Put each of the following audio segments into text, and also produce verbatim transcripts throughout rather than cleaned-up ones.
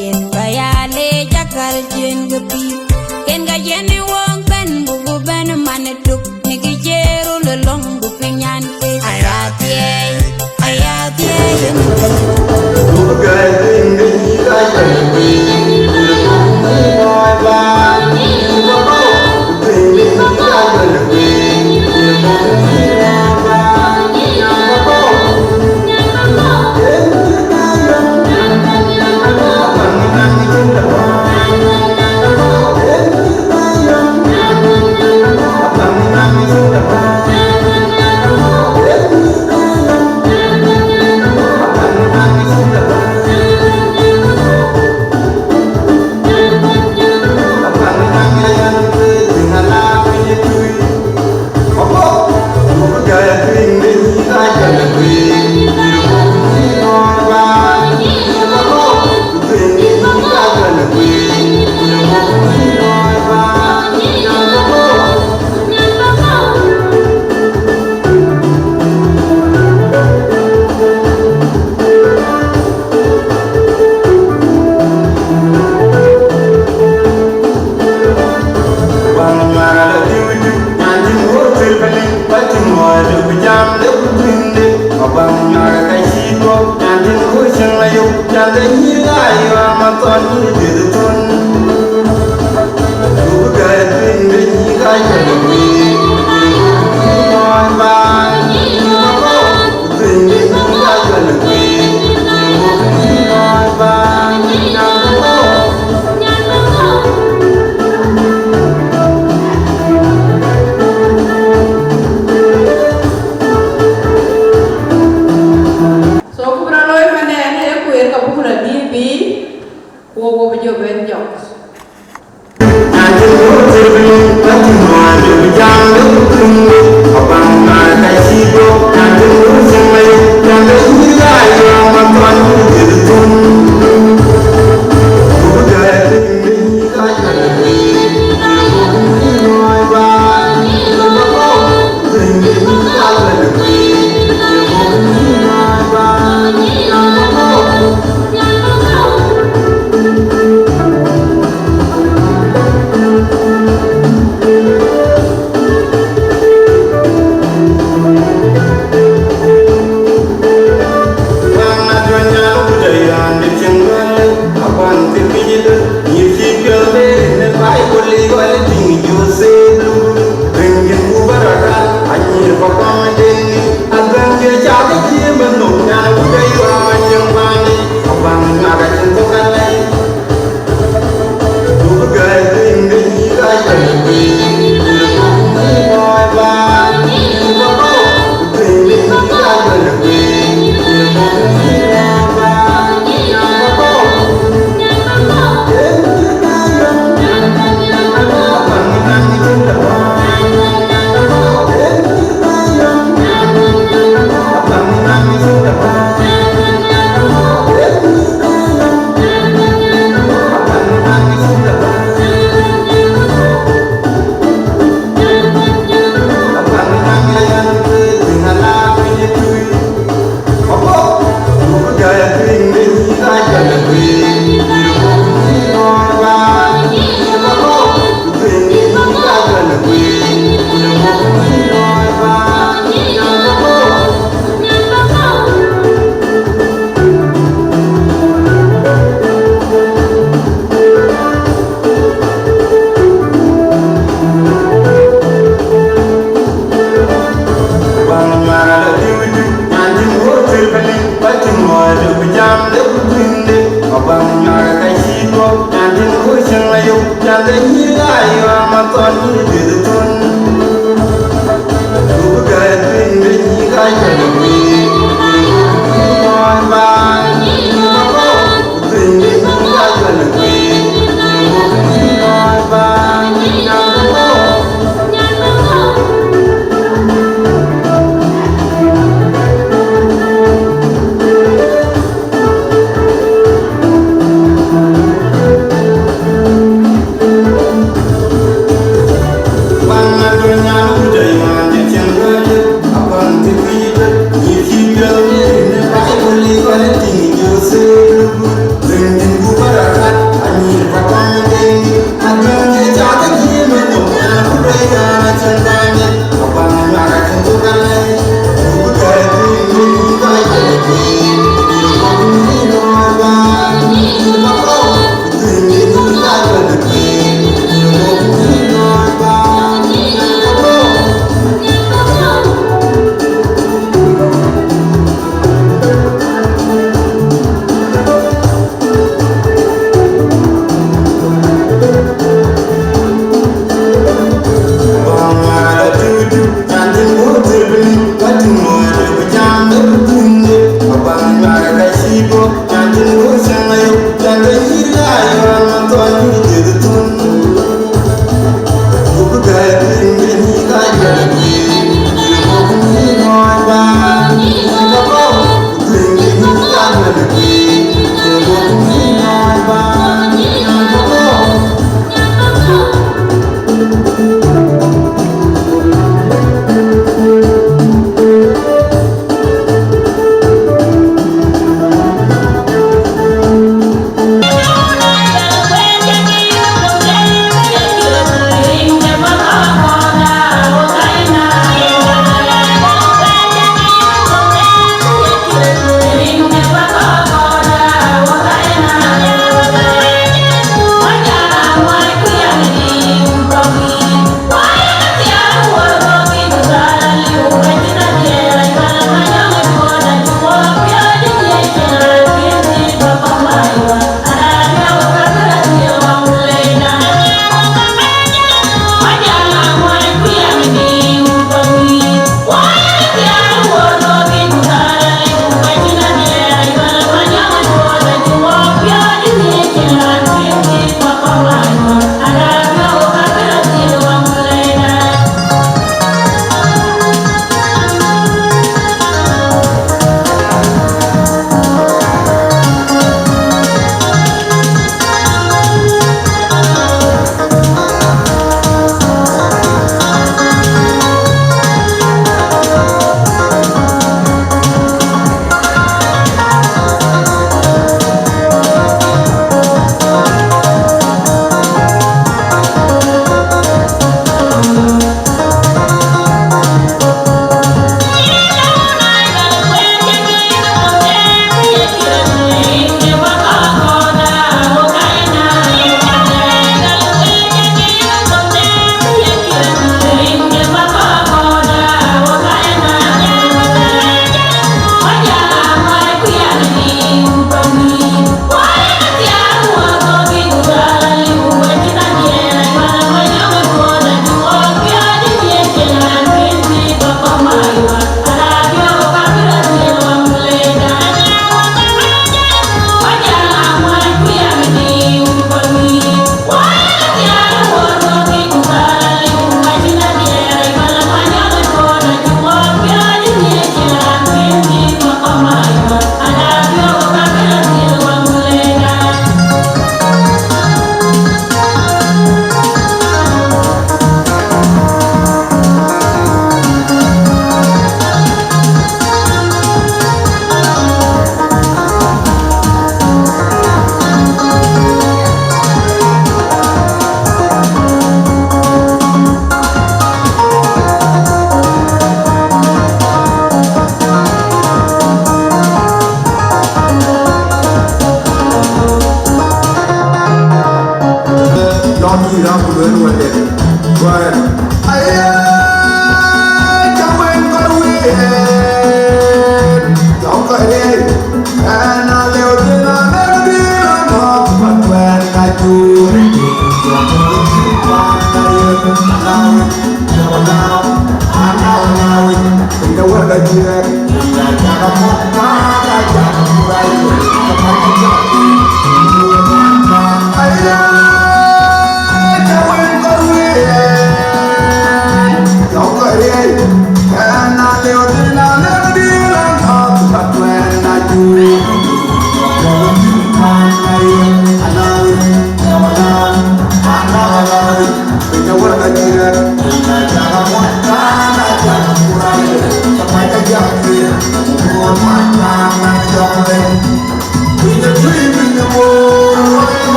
Yen ba ya leec akäl ciëën ke pïïr, yen ka yen ë wok bɛ̈n, buku bɛ̈n man ë tuk, në kë cï röl ë lɔ̈ŋ, ku piny nyan ke aya thiëëi, aya thiëëi yen ë pïïr. So, ku bï rɔt looi ëmën, ee kueer ka buk la D B, ku wo bï jɔ ben jɔk.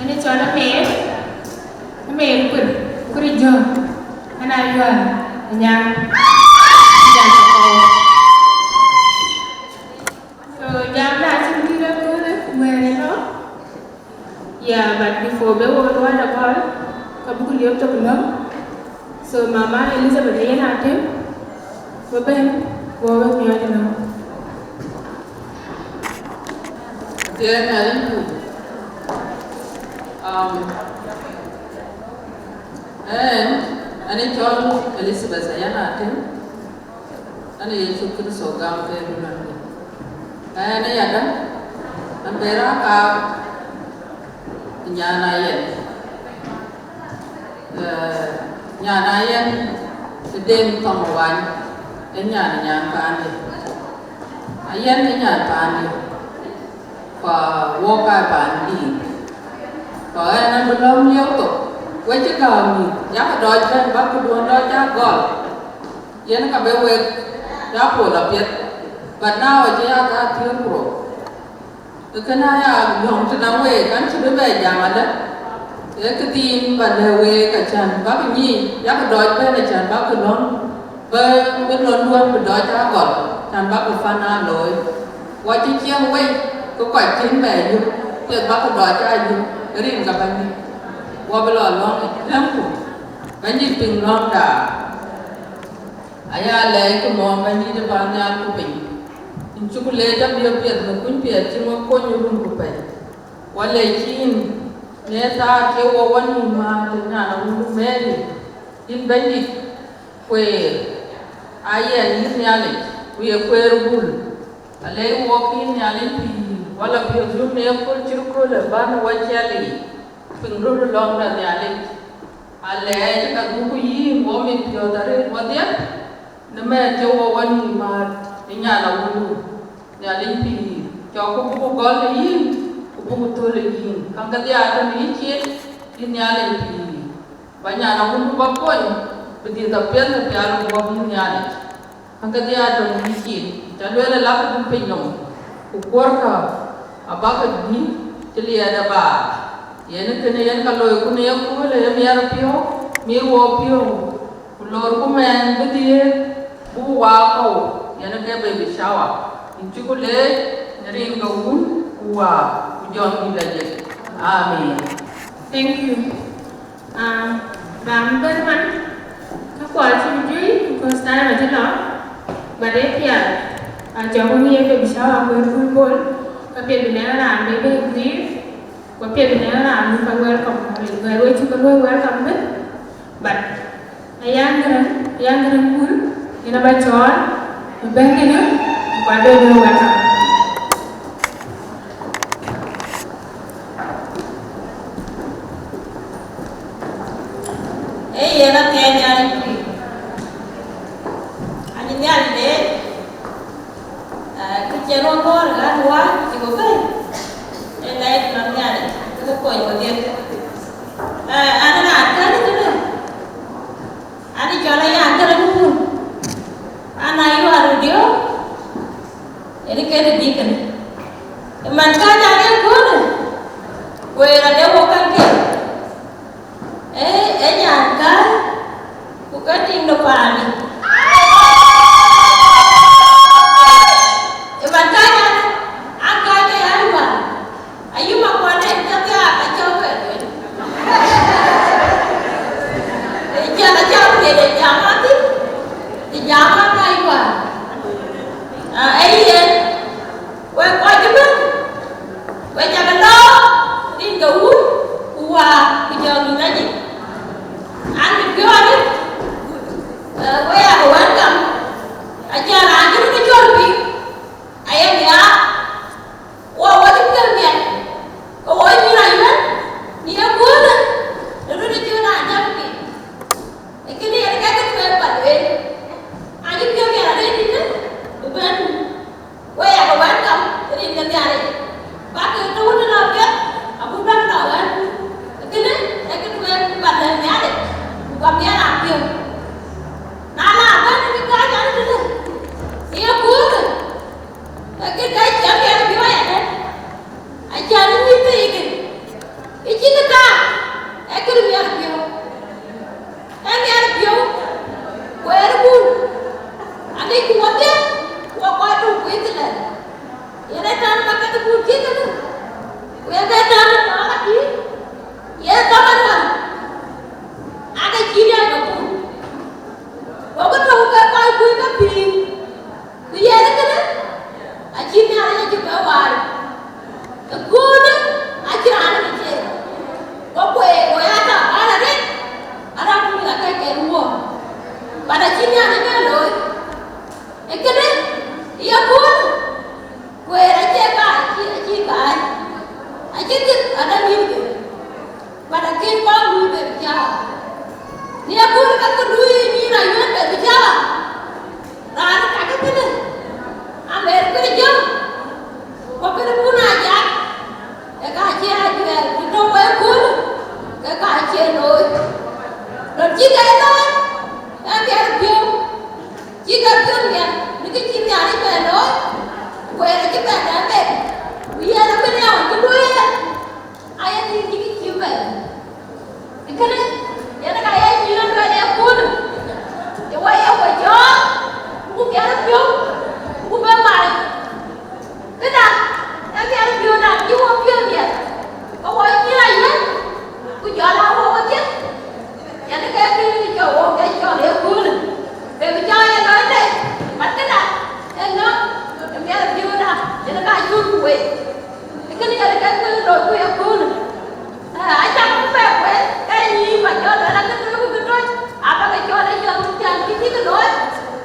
Ënë cɔl Amer, Amer Kuir, Kuir Jɔ̈ɔ̈ŋ, ënë Ayual Anyaŋ. So, jam da acïn kë rɔt köölë, wɛ̈ɛ̈r ë lɔ. Yeah, but before bï wo luɔi de gɔl, ka buk liep tök lɔ. So, Mama Elizabeth ayen atem, bï bɛ̈n, wo bï miɔɔc ënɔɔnë. Tiɛɛn Nhialic ku, um, ɛn, ɛn ë cɔl Elizabeth ayen atem, ɛn ë Yecu Kërtho gam ke bï lɔn dï. Ɛn ë yadä, ɛn bɛ raak aa nyan Ayɛn. Eh, nyan Ayɛn ë Deŋ Thɔŋ Wany, ë nyan ë nyan paande. Ayɛn ë nyan paande, ku wok aa paan dïït. Ku ɛn abï lɔ̈m liep thok, wek cï gääu mïth, yakï dɔc bɛ̈n bäk këduön dɔc aa gɔl. Yen ka bï wek ya pol apiɛth, but now acï ya ka thiëër ku rou. Ee kënë aya yɔ̈ŋ tënɔŋ week, an cï bï bɛ jam adë. Ee këthiin ba lɛ̈k week acän bäk nyiic, yak dɔc bɛ̈n acän bäk lɔ̈ŋ, bï, bï lɔ̈ŋduön bï dɔc aa gɔl, acän bäk pan aa looi. Wɔ cï ciɛŋ wei, ke kɔc cïn bɛ yök, piɛth bäk dɔc aa yök, rin ke Bɛ̈nydït. Wɔ bï lɔ lɔ̈ŋ yic, lɛ̈ŋku, Bɛ̈nydït piŋ lɔ̈ŋda. Aya lɛɛc ku mɔ̈ɔ̈r Bɛ̈nydït ë paannhial ku piny. Yïn cuk leec apiɛth në kuny piɛth cï ŋö kony ë run ku pɛ̈i. Wɔ leec yïn në thaar cï wɔ wɔ nïïm määr të nyan awundu Mary, yïn Bɛ̈nydït kueer, aa yɛn yïn Nhialic, ku ye kueer bul. Alɛɛc wok yïn Nhialic pïïr, wala piɔ̈th yum në yeköl cït köl ë bän wɔ ciɛl yiic, piŋ röt ë lɔ̈ŋda Nhialic. Alɛɛc ka dhukku yïn wɔ mit piɔ̈ɔ̈th arëët wɔdhia, në mɛɛn cï wɔ wɔ nïïm määr ë nyan awundu, Nhialic pïïr, cɔk ku buk gɔl ë yïn, ku buk thöl ë yïn, käŋ kedhie atɔ̈ në yïcin, yïn Nhialic pïïr. Ba nyan awundu ba kony, bï dhiëth apiɛth ku pial guɔ̈p yïn Nhialic. Käŋ kedhie atɔ̈ në yïcin, ca lueel ë lakï bï piny nɔm, ku kuɔ̈rkë abäkï dït cï liɛɛt ë baar. Yen kënë yen ka loiku në yeköölë ë miɛt piɔ̈u, miɛt wɔ piɔ̈u, ku lorku mɛɛn bï dhiëëth, buk waa kɔ̈u, yen ke baby shower. Yïn cïku leec në rin ke Wun, ku Wä, ku Jɔŋdït Lajik. Amen. Thank you. Um, raan bɛ̈n man, ka kuɔl cï bï juëc, because time acï lɔ, but ee pial, a jɔk wën ye baby shower kueer full bol, ka piɛth bï nɛ̈ɛ̈k raan bï bɛ guiir, ku piɛth bï nɛ̈ɛ̈k raan bï ka welcome, wɛ̈ɛ̈r wek cï ke luɔ̈i welcome bï, but ayan gërëm, ayan gërëm kul, yen aba cɔɔl, bï bɛ̈n kënë, ku ade bï welcome. Ee yen athiɛɛny Nhialic pïïr. Anyi Nhialic leec, aa, kë cïn wɔ kɔɔr ë ɣän wä cï ku bɛ̈n. Ee lɛɛc nɔm Nhialic, ke kony wedhie. Aa, an raan kɛ̈n ë kënë, an cɔl aya kërë ku wun. An ayual röt diɔ̈ɔ̈k. Yen kënë dï kënë. Ë man kääc aa ke köölë, ku ë rɔt de wok käŋ ke. Ee, ee nyan kääc, ku ke tiŋ de paandï. Ë man kääc aa, an kääc ke ya yual. Ayï makuɔn en cä thiaak acä wɛ̈ɛ̈t wën. Ë cän acä wëët ë jam athïn, ë jam an ayual. Aa, ee yen, wek kɔc ëbɛ̈n, wek cä ke lɔ rin ke wun, Cï dhil ada nyïïn ke, but akën kɔn luui bï cääk. Në ëköölë ka ke luui nyïïn ayuɛ̈n bï cääk. Raan ë tak kënë, amer kënë jam, ku kënë kun aa jat, ke ka cie ajuɛɛr, ku tɔ̈ wek ëköölë, ke ka cie looi. Lon cï ke looi, ee piɛth piɔ̈u, cï ke piɔ̈u miɛt, në kë cï Nhialic bɛ looi, ku yen acï bɛ bɛ bɛ̈n, ku yen abï Nhialic cï luɔi yen. Aya tiŋ cï kë cï bɛ̈n. Kënë, yen ka ya cï yen luɛl ë kun, ye wɔ ye wɔ cɔɔl, ku piɛth piɔ̈u, ku bï mac. Këda, ee piɛth piɔ̈u da cï wɔ piɔ̈u miɛt, ke wɔ cï la yen, ku jɔl a wɔ wɔ thiëk. Yen ke kë cɔl wɔ ke cɔl ë kun, ke bï cɔɔl ë lɔc de, but këda, ee nɔm, ee piɛth piɔ̈u da, yen ka cuk ku wei. Kënë yen ke kë loiku ë kun. Acä bï bɛ kuɛth, ke nyïïn ba jɔt, ala ke loiku kë tɔ̈c, aba ke cɔl ë yɔn cän kë cï kë looi,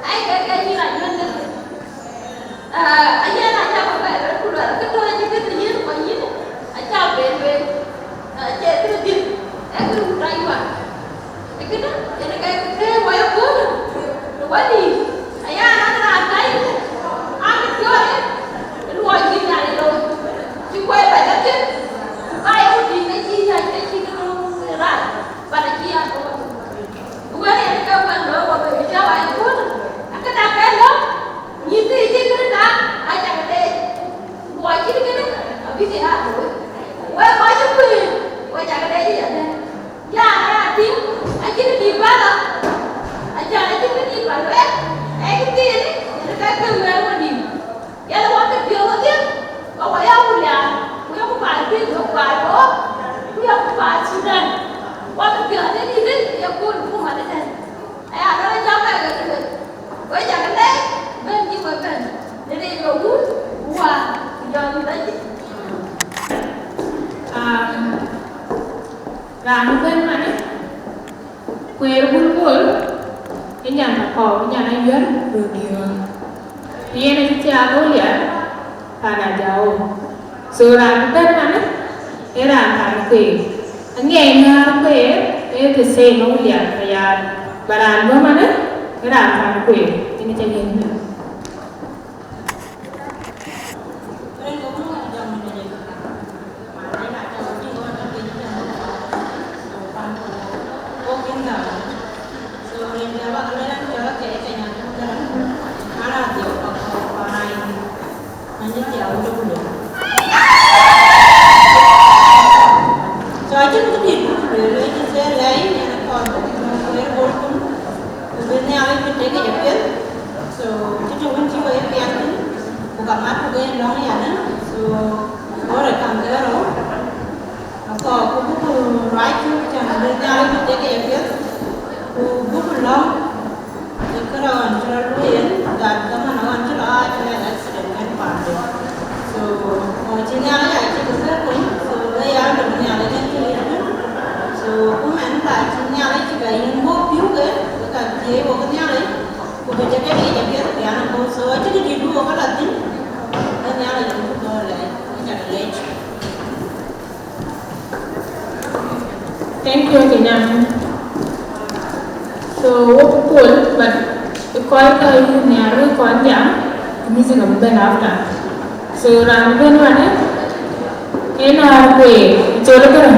ai ke ke nyïïn anyuɛ̈n ke. Ayen acä bï bɛ rɔt ku luɛl kë tɔ̈c cï kë yïn ku yïn, acä ben ben. Acie kë dhil, ee kë rut ayuan. Kënë, yen ke ke wɔ ye kun, në wɔ nïïm, aya na raan tɔ̈ yïn, an piɔ̈ɔ̈th, luɔi cï Nhialic looi, cï kuɔi bɛ̈c kedhie, ku ka ye ku tïŋ ke cï yäc ke cï ke röt rac, but acï ya ke wɔ. Ku wën yen ke wën looi wɔ bï cä wai kun, akëda ke lɔ, nyïïn thii cï kënë da, acä ke leec, luɔi cït kënë, abï ke ya looi. Wek kɔc cï kuëër, wek cä ke leec ëyadɛ̈. Ya, ya, tïŋ, acïn dït bä lɔ, acan acïn kë dït bä lueel, ee kë thiin, yen ka ke wëër wä nïïm. Yen wä ke piɔ̈ɔ̈th wadhie, ke wä ya wun ya, ku ya ku paal piny, ku paal Bor, ku ya ku paal Sudan. Wä ke piɔ̈ɔ̈th wadhie dït, ya kun ku mat ëtɛ̈n. Aya, kërë jam bɛ ke lueel. Wek cä ke leec, bɛ̈n cï wek bɛ̈n, në ric we wun, ku wäär, ku jɔl mïth acï. Um, raan ëbɛ̈n manë, kueer bulbul, ë nyan Akɔ̈u, ë nyan Ayuɛ̈r, röt diöör. Ku yen acï thiaak ë Awulian, pan Ajau. So raan ëbɛ̈n manë, ë raan pan kueer. Aŋiɛc nɔ̈ɔ̈r kueer, ë the same Awulian Payam. Ba raan bɔ̈ manë, ë raan pan kueer, yen acä yen bï. So acïn kë dït buk lueel, ë cï thɛɛr lɛɛi, yen akɔɔr buk nɔm kueer bol kun, ku bï Nhialic bï tek yic apiɛth. So cï tök wën cï wɔ ye piɛth thïn, ku ka mat ku ke lɔ̈ŋ yadë. So wɔ rɔt kaŋ ke rou, akɔɔr ku buk ruac cök, cän bï Nhialic bï tek yic apiɛth, ku buk lɔ̈ŋ. Ë kërë ɣɔn cï rɔt lueel, that dhaman ɣɔn cï lɔ aa cï lɛ̈k accident kën paande. So ɣɔn cï Nhialic aa cï kë bɛ̈n piny, so ë ya dom Nhialic en cï lec bɛ̈n. So ku mɛn ka cï Nhialic cï bɛ yïn bɔ̈ pïu ke, ke ka thiëëc wok Nhialic, ku bï cï ke yic apiɛth pian abɔ̈. So acï kë dït bï wok ke la thïn, ë Nhialic en cï bɔ̈ lɛc, ë cak lec. Thank you, Kenyan. So, wok puɔl, but kɔc ka yï nhiar wek kɔc jam, music abï bɛ̈n after. So, raan bɛ̈n wani, yen a kueer, col kërë,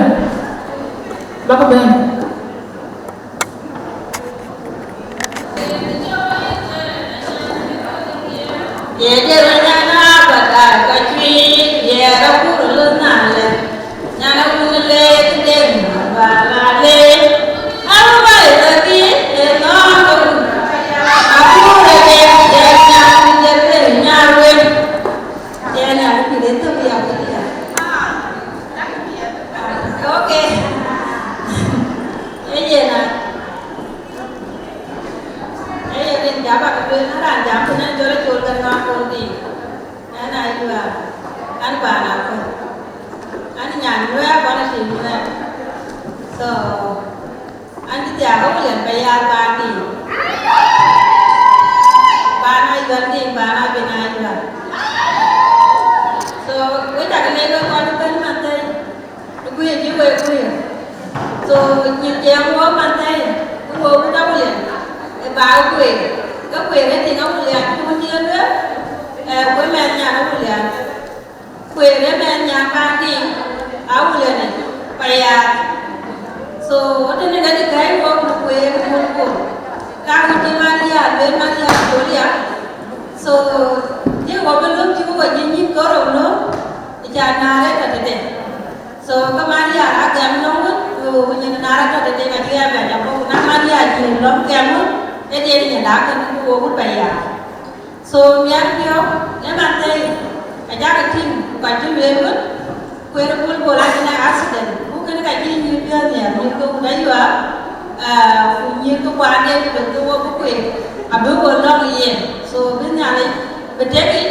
bak bɛ̈n. Ye jël nyan Abagar ka cuic, ye ka pur lë nalë. Nyan a wun le ti den ba la le. Aru ba ye ka di, ye no ka wun. A pur le ye, ye nyan, ye le nyan wen. Ye nyan ki le to ya ki ya. Okay. Ye ye na. Ee yen jam abï lueel, na raan jam kënë jɔl col ke nɔn kɔn thïn. Ɛn a yuɛɛr, ɛn baan a kɔn. Ɛn nyan yuɛɛr, bɔn a tim yuɛɛr. So, ɛn cï thiaak Awulian Payam baan thïn. Baan a yuɛɛr thïn, baan a ben a yuɛɛr. So, wek cak leec wek kɔc ëbɛ̈n man thëi. Wek kueer. So, nyin tiɛɛm wɔ man thɛɛi, ku wɔ wut Awulian, ë ba kueer. Ke kueer ë tiŋ Awulian, ku wun diëër lueel, ë, ku ë mɛnh nyan Awulian. Kueer ë mɛnh nyan paan tiŋ Awulian ë Payaath. So, wɔ tënë ke dï kɛ̈ɛ̈c wɔ ku kueer wun ku. Ka wun cï man ya, lueel man ya, lueel ya. So, ye wɔ bï löm cï wɔ jï nyïn kɔ̈rou löm, ë ca naar ë tɔ̈ tëde. So, ke man ya a gɛm nɔm wën, ku, ku nyin naar ë tɔ̈ tëde ka cï ya bɛ jam, ku na man ya cï lɔm gɛm wën, ë diɛn nyin dak kën ku wo wut bɛ ya. So, miɛt piɔ̈u, ë man thɛɛi, ajakï tïŋ, ku ka cï lueel wën, kueer Bul Bol acïn accident, ku kën ka cï nyïïr piɔ̈ɔ̈th nhiɛɛr, nyïïr ke wut Ayuaak, ah, ku nyïïr ke kuanden, ku bɛ̈n ke wo bï kueer, abï wo lɔ̈ŋ yen. So, bï Nhialic, bï tek yic,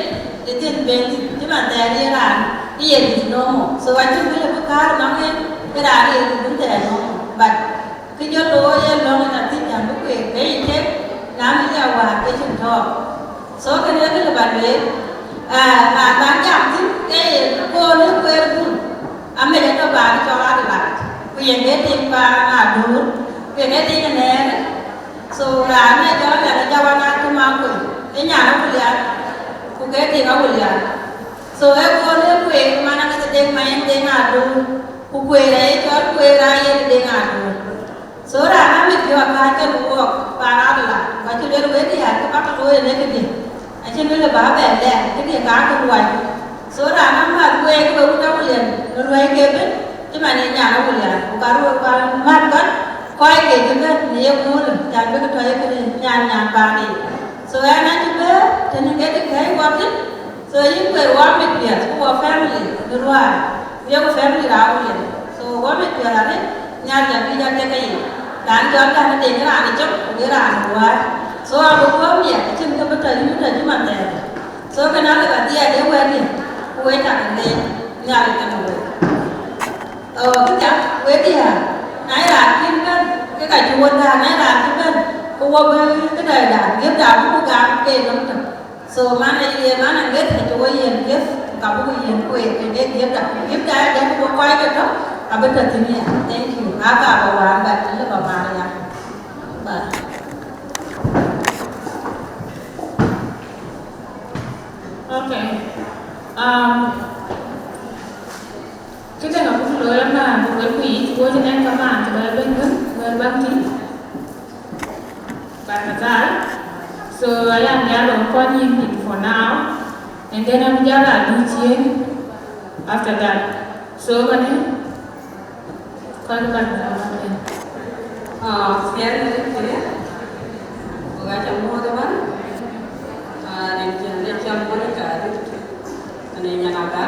ë dhil ben dhil, cï man thɛɛr ye raan, ë ye dhil normal. So, acïn bï lë bï kaar nɔm yen, ke raan ë ye dhil bï thɛɛr normal. But, kë jɔl looi ye lɔ̈ŋ yen adhil jam bï kueer, ke yï tek, na mïth ya wäär ke cïn tɔɔk. So, kënë ë kë lë ba lueel, ah, raan ba jam thïn, ke ye kööl ë kueer Bul, amec atɔ̈ paan cɔl Adelaide, ku yen ke tiŋ paan Aduur, ku yen ke tiŋ ënɛɛnë. So, raan ë cɔl Adelaide Jawan Atem Akuei, ë nyan Awulian, ku ke tiŋ Awulian. So, ë kööl ë kueer, man akëth Deŋ Many Deŋ Aduur, ku kueer aye cɔl kueer aye Deŋ Aduur. So raan amit piɔ̈u akääc ke luɔɔk paan Adelaide, ku acï lueel wek diäär ke bäk looi ënë këdï. Acï lueel ë bä bɛ lɛɛr këdï ka ke luɔi. So raan amäth wek ke wut Awulian, në luɔi ke bën, cï man ye nyan Awulian, ku ka ruöör ku amäth bän, kɔc ke cï bɛ̈n në ye köölë, can bï ke tɔ̈ ye këdï nyan nyan paan yic. So ɣɛn acï bɛ̈ɛ̈r tënë ke dï kɛ̈ɛ̈c wɔ thïn, So yïn kueer wɔ mit piɛth ku wɔ family në ruääi, ku yeku family raan wun yen. So wɔ mit piɛth arëët, Nhialic abï jɔ tek keyiic. Raan cɔl Gäi Deŋ raan ë cök, ku bï raan ë ruääi. So abï kuɔ̈m miɛt, acïn kë bï tɔ yïn tɔ cï man thɛɛr. So kënë alë ba dhiɛɛt ë wɛ̈tdiɛ̈, ku wek cak leec, Nhialic kenë wek. Ɔ, këda, wek diäär, na ye raan cïn bɛ̈n, ke ka cï wɔ däär, na ye raan cï bɛ̈n, ke wɔ bï këda däär, gift da bï ku gam ke nɔm tök. So man aye, man aŋiɛth, acï wɔ yiɛ̈n gift, ka buk yiɛ̈n kueer, ke gift da. Gift da ë dɛ̈t ku kɔc ke tɔ̈, abï tɔ̈ thïn ya. Thank you. Aa ka ba wään, but lë ba määr ya. Bye. Okay. Um, këdäŋ abuk looi ëmën, ku wek ku yic, ku wɔ cïn ɛn kamaan, ku bɛ bɛ̈n bɛ̈n, wek bäk tïŋ. Barkazal. So, ayan, jalo kɔn yïn piny for now. And then I'm jalo do chain after that. So, mane, kɔn Barkazal, mane. Ah, sian ni kire. Oga cha mo de man. Ah, ni kire cha mo de ka. Ani nyana ka.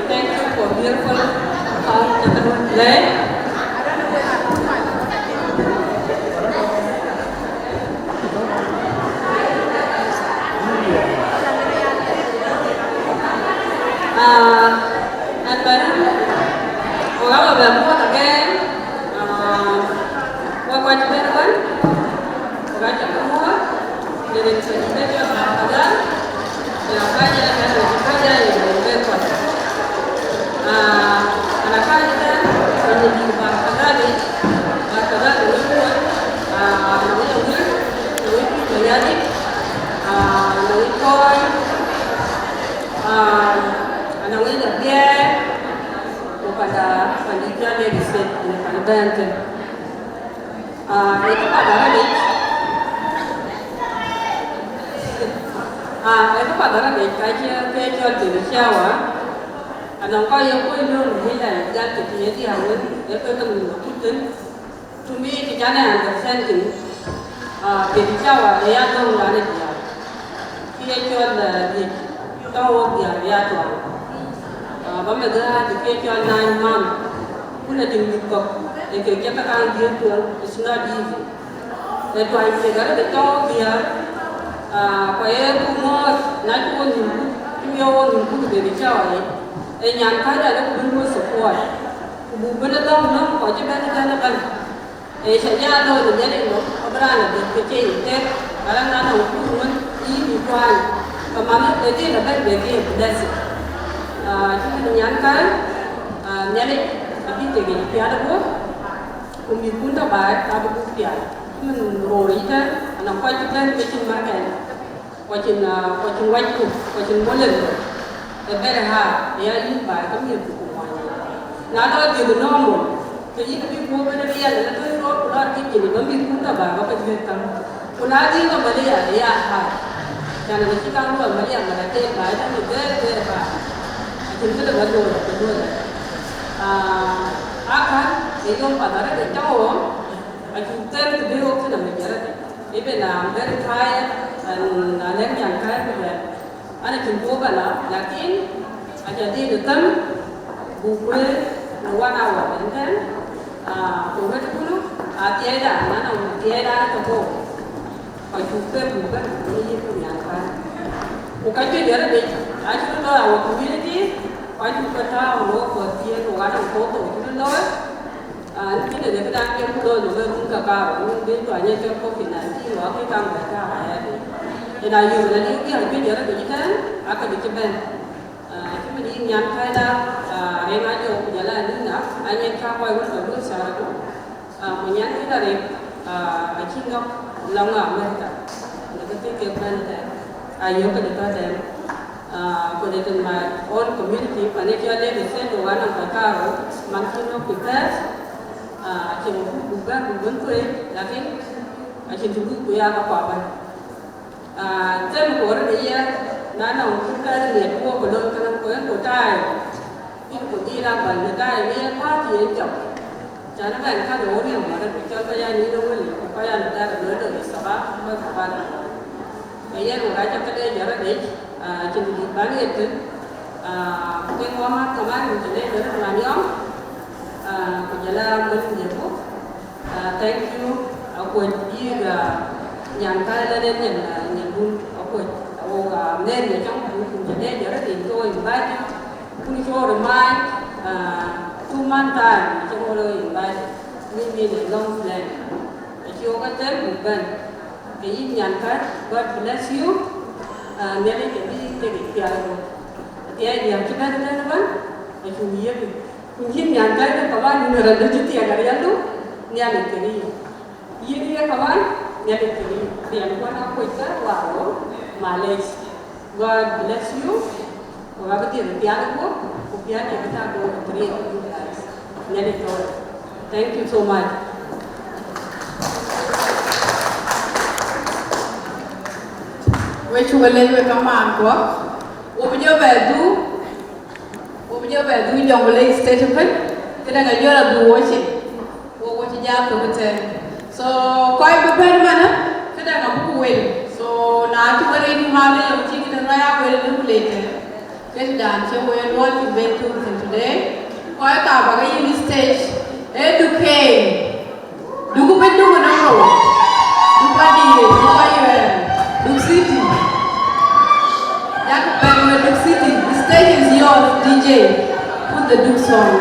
Thank you for beautiful song, Chakalun Lay. Ah, and then, we have a more again. Ah, we got to be one. Wakaca kamuɔ̈ɔ̈th, në rin cï bɛ̈n jɔ Barkadhal, ya kaja ya kaja ya kaja ya bɛ̈n bɛ̈n kɔc. Ah, ana kaja tɛ̈n, ana dït Barkadhal, Barkadhal në wek kuɔn, ah, në wek awil, në wek kuc Mayardit, ah, në wek kɔc, ah, ana wek Abiɛɛr, ku panda, panda jɔ Lagos State, në panda bɛ̈n thïn. Ah, ee këpath arëët yic. Ah, ee këpath arëët yic, ka cï ke cɔl baby shower. Anɔŋ kɔc ye kuc lööŋ ë la jal të ye diäär wën, ee ke ke mïth akut thïn. To me, të can ë understanding, ah, baby shower ee ya lööŋ raan ë diäär. Kë ye cɔl, eh, dhiëc, tɔ̈ wok diäär ya tuaany. Ah, ba meth ɣääc kë ye cɔl nine month, ku na tïŋ mïth kɔ̈k, ee kek cï ke kaŋ dhiëëth tueŋ, it's not easy. Ee tuany kek arëët tɔ̈ wok diäär, ah, ku aye ku mɔ̈ɔ̈th, na cï wo nïm kut, cï miɔɔc wo nïm kut baby shower yic, ee nyan kääc alëu ku bï luɔ̈i support. Ku buk bɛ̈n ë dhɔ̈ŋ nɔ̈k kɔc cï bɛ̈n ëtɛ̈n ëbɛ̈n. Ee, ca jɔ looi në Nhialic nɔm, abï raan ë dhiëth ke cie yic tek, ka raan na nɔŋ kuur wën yïn yï tuany, ke mama ë dhil abɛ̈n bɛ ke blessing. Ah, cï kënë nyan kääc, ah, Nhialic abï tek yic piath aguɔ̈p, ku mïthkun tɔ̈ baai abï buk piath. Cïmën röör yic tɛ̈n, anɔŋ kɔc cï bɛ̈n ke cïn märkɛn. Ku acïn, ah, ku acïn wacku, ku acïn molenku. Ee very hard, ee ya yïn baai, ka mïthku ku mony. Na lɔ dhiëth normal, ke yïn bï guöp ënë riɛl, ënë tɔ̈ rot ku lɔɔr kitchen, ba mïthkun tɔ̈ baai, ba ke juëc käŋ. Ku na dhil Amaria, ee ya hard. Can ënë cï kaŋ luɔi Amaria, mara tek baai, tɔ̈ very, very hard. Acïn këde ba luɔi, ba luɔi. Ah, akan, ee yom path arëët ë cä ɣo, acuk thɛɛr të bï ɣok thïn amec arëët. Even I'm very tired, and alɛ̈k nyan kääc ku luɛl, an, acïn guɔ̈p bä la, lakin aca dhiëëth ë thëm, buk kuëër në one hour ëntɛ̈n, ah, ku wɛ̈t kulu, athiɛɛida, na nɔŋ thiɛɛida ke thok, ku acuk thëm buk bɛ̈n, ku yïn ku nyan kääc. Ku ka juëc arëët, acï röt looi our community, ku acuk ke tääu në wok kɔ̈th thiëëth, ku anɔŋ kɔ̈th thok cï röt looi. Ah, kënë de këdan ke ku looi në wek run ke kaarou, wun ben tuany ë ke covid nineteen, wa ke kaŋ bɛ tääu aya de. Yen a yök na liu bï a juëc arëët yic tɛ̈n, ake bï cï bɛ̈n. Ah, cïmën yïn nyan kääcda, ah, Reŋ Ajɔk ku jɔl a Nina, a nyin ka kɔc wën ke luöi cär ëtök. Ah, ku nyan kën arëët, ah, acï nɔ̈k lɔŋ America. Në kë thïn kek bɛ̈n tɛ̈n. A yök këde tɔ̈ tɛ̈n. Ah, ku de tën my own community, pan ë cɔl Lagos State, wok anɔŋ kɔc kaarou, man cï nɔ̈k ku thɛɛth, ah, acïn ku buk bɛ̈n ku bï wën thuëëc, lakin acïn të buk ku ya ka kua bɛ̈n. Ah, them ku röt ë ye, Na nɔŋ kë kɛ̈n miɛt guɔ̈p ë lon kënë ku en ku taai, bïk ku dhil a bäny në taai në ye party en cɔk. Can ëbɛ̈n ka de wo riɛm wärë ku cɔl kɔc aa nïn ë wël, ku kɔc aa në dhal ë lon de sabab, bä sabab. Ke yen wek acä ke leec arëët, aa, cïn dït bän ɣet thïn, aa, ku ke ŋuɔ̈m mat kaman, cï leec arëët man yɔm, aa, ku jɔl a mony de buk. Ah, thank you. Akuɔc yïk, ah, nyan ka lɛn en nyan, ah, nyandun Akuɔc. Awo, ah, men ye cɔŋ kun kun jane jare tin to invite. Kun cho remind, ah, two month time, cho mo invite. Ni ni ni long plan. Aci oka tem bu ben. Ke yïk nyan ka, God bless you. Ah, Nhialic ke bi ke ke pial. Ke ya ci ben ben ben. Acu yek. Ku yïn nyan kai de kaman, yïn raan de cï thiɛk ariɛldu, Nhialic kekë yïn. Yïn ye kaman, Nhialic kekë yïn. Riɛm kuɔn Akuɔc ka wawo, malec. God bless you. Ku ka bï dhiëth pial guɔ̈p, ku pial ye bï tak guɔ̈p, three of you guys. Nhialic tɔ̈. Thank you so much. We cuk lec we kaman kuɔ. Wo bï jɔ bɛ dhuk. Wo bï jɔ bɛ dhuk Jonglei State ëbën, këdäŋ ajɔl adhuk wo cin, wo wo cï jal thök ëtɛ̈ɛ̈n. So, kɔc bï bɛ̈n ëmënë, këdäŋ abuk wel. So, na cï we rëëc nu mal ë yɔŋ cï këdäŋ rɔt ya wel ë lëu le tɛ̈ɛ̈n. Ke tëdan cï we luɔi cï ben thuk thïn today. Kɔc ka bäk yïn stage, ee Dukein. Duk bï duk ënɔŋ rou. Duk Padiɛɛr, Duk Ayuɛɛr, Duk City. Yak bɛ̈n we Duk City. The stage is yours, D J. Put the Duk song.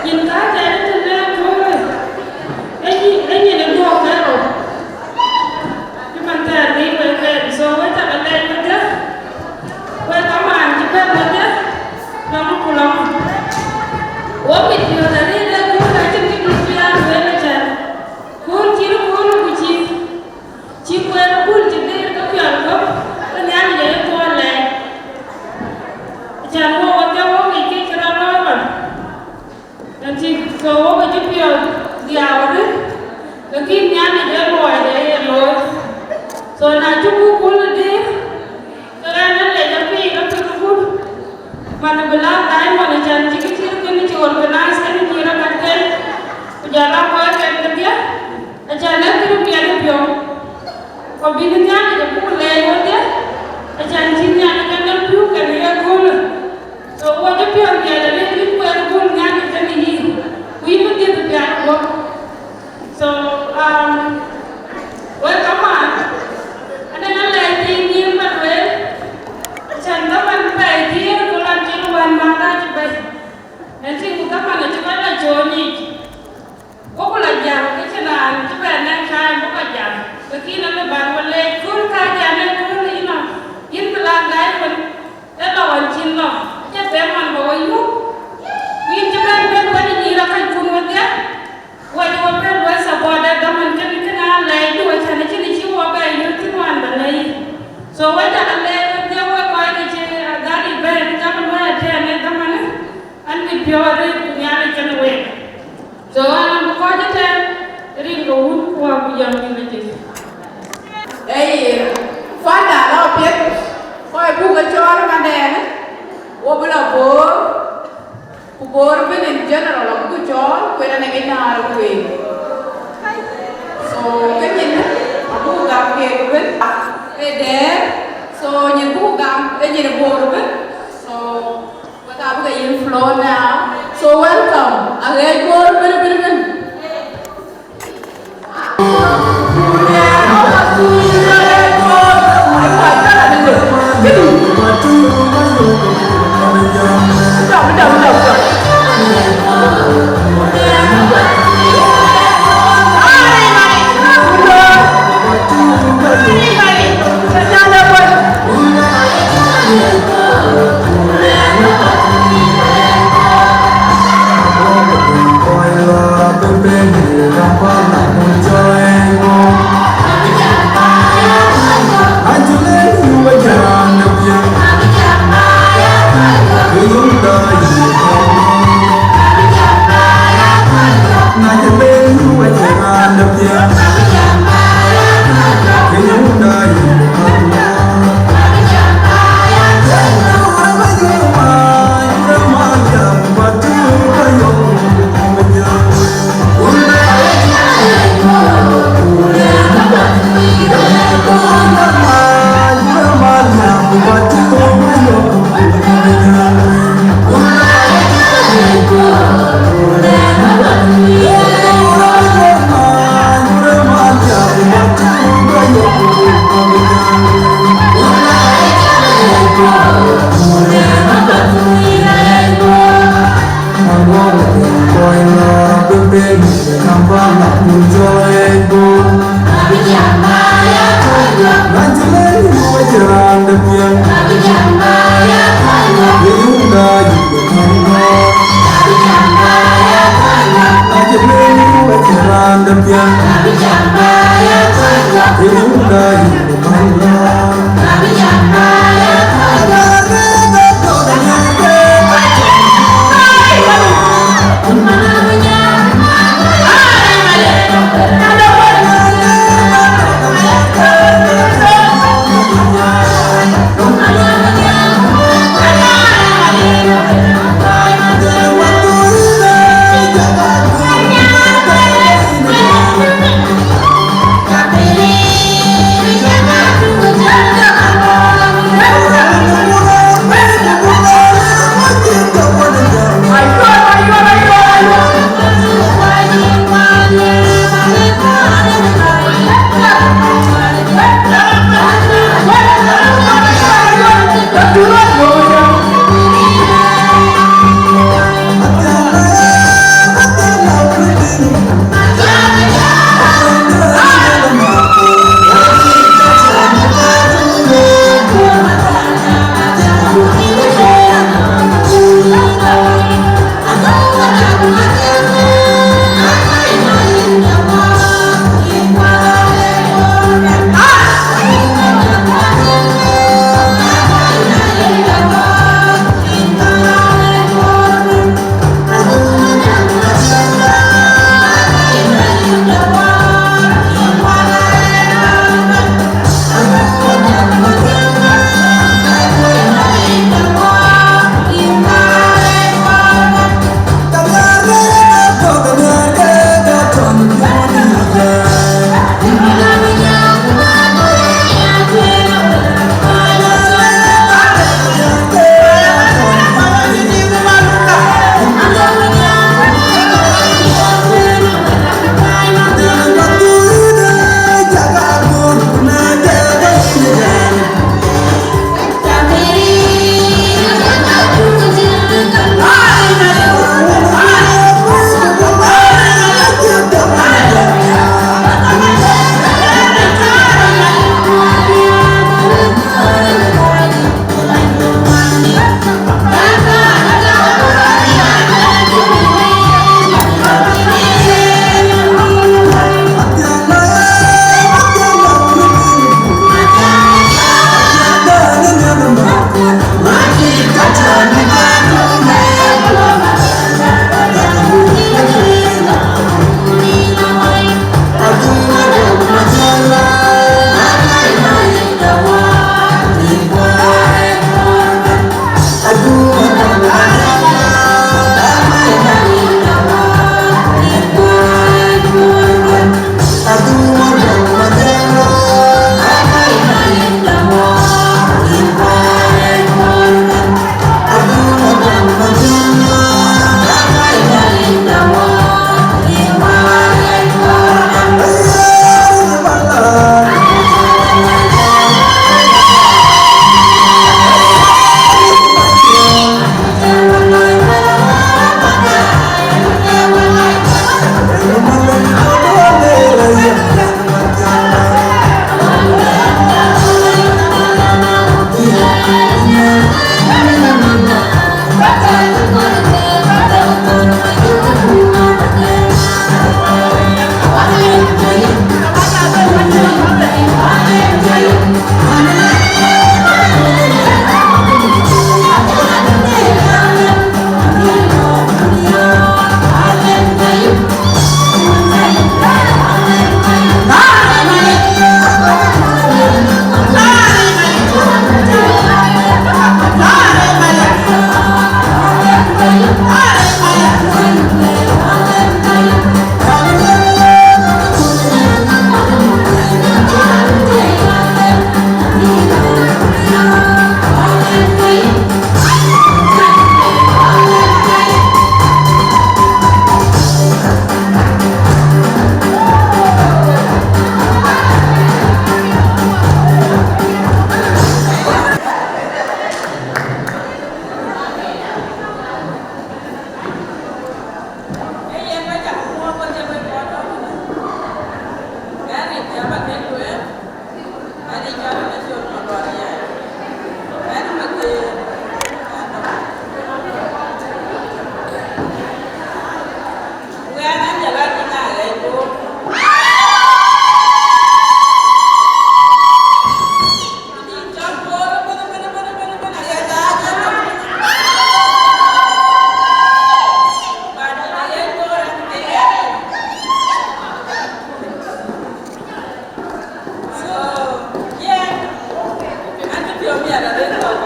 Nyin ka tɛ̈ɛ̈n tënë köölë, ë nyin, ë nyin ë duɔ̈ɔ̈k ë rou, cï man thɛɛr bï wek bɛ̈n. So wek cä ke lɛc wedhie, wek kamaan cï bɛ̈n wedhie, lɔ̈ŋ ku lɔ̈ŋ. Wo mit piɔ̈ɔ̈th arëët ë kööl acïn kë dït bï aa lueel ëtɛ̈ɛ̈n. Kööl cït kööl ku cï, cï kueer ë kööl cï dhil ke piɔl guɔ̈p, ke Nhialic aye thuɔɔu lɛɛc. Acän wok wadhie wok yic ke cï rɔt looi ɣɔn. Ëntï, so wok acï piɔ̈ɔ̈th dhiau arëët, lakin Nhialic ee luɔide ye looi. So na cuk kööl dïïr, ke ɣɛn ë lec apïïr apïïr ëbun. Man bï la diamond acän cï kë cït kënë cï organize kënë cï rɔt kat ken, ku jɔl a kɔc ken kedhie, acän ee kënë piɛth ë piɔ̈u. Ku bï Nhialic abuk lɛɛc wedhie, acän cï Nhialic ke nɔm pïu kën ye köölë. So wo cï piɔ̈ɔ̈th dhiɛl arëët, yïn kueer ë kööl Nhialic tënë yïn, ku yïn bï dhiëth piath guɔ̈p. So, um, wek kamaan, adɛ̈ ŋa lɛc thiin nyïïn ba lueel, acän dhaman pɛɛi dhiëër ku lan cïn wään määr acï bɛ̈i. Ëntï ku dhaman acï kɔc la cool yiic. Wok ku la jam, ke cïn raan cï bɛ̈n nɛn time bï kɔc jam. Lakin alë bän we leec, kööl ka jam ë kööl yïn nɔm, yïn bï la gäi wën, ë lɔ wën cïn lɔ, acie them man bä we yök. Ku yïn cï bɛ̈n bɛ̈n wën ë nyïïr akëckun wedhie, wën ë we bɛ̈n we support ë dhaman kënë, kënë aa lɛɛcdu, acän acïn cï wɔ bɛ yök thïn wään bä lɛ̈i yïn. So wek cä ke lɛɛc wedhie wek kɔc ke cï, uh, that event, cä ke luɔi attend ë dhamanë, an, mit piɔ̈u arëët ku Nhialic kenë week. So an, abï kɔc ëtɛ̈ɛ̈n, rin ke wun ku wä ku jam yïn ë Jethu. Ee yen, fanda lɔ piɛth, kɔc buk ke cɔɔl ëmandɛɛn, wo bï lɔ Bor, ku Bor ëbën in general abuk cɔɔl, ku en anɛŋ ë naar ë kueer. So, ke nyin, abuk gam keek ëbën, ee dɛɛr, so nyin buk gam, ee nyin ë Bor ëbën. So, wek abï ke yïn floor now. So welcome. Aɣeec Bor bën, bën, bën. So, yeah, an cï piɔ̈u miɛt arëët kɔ̈k.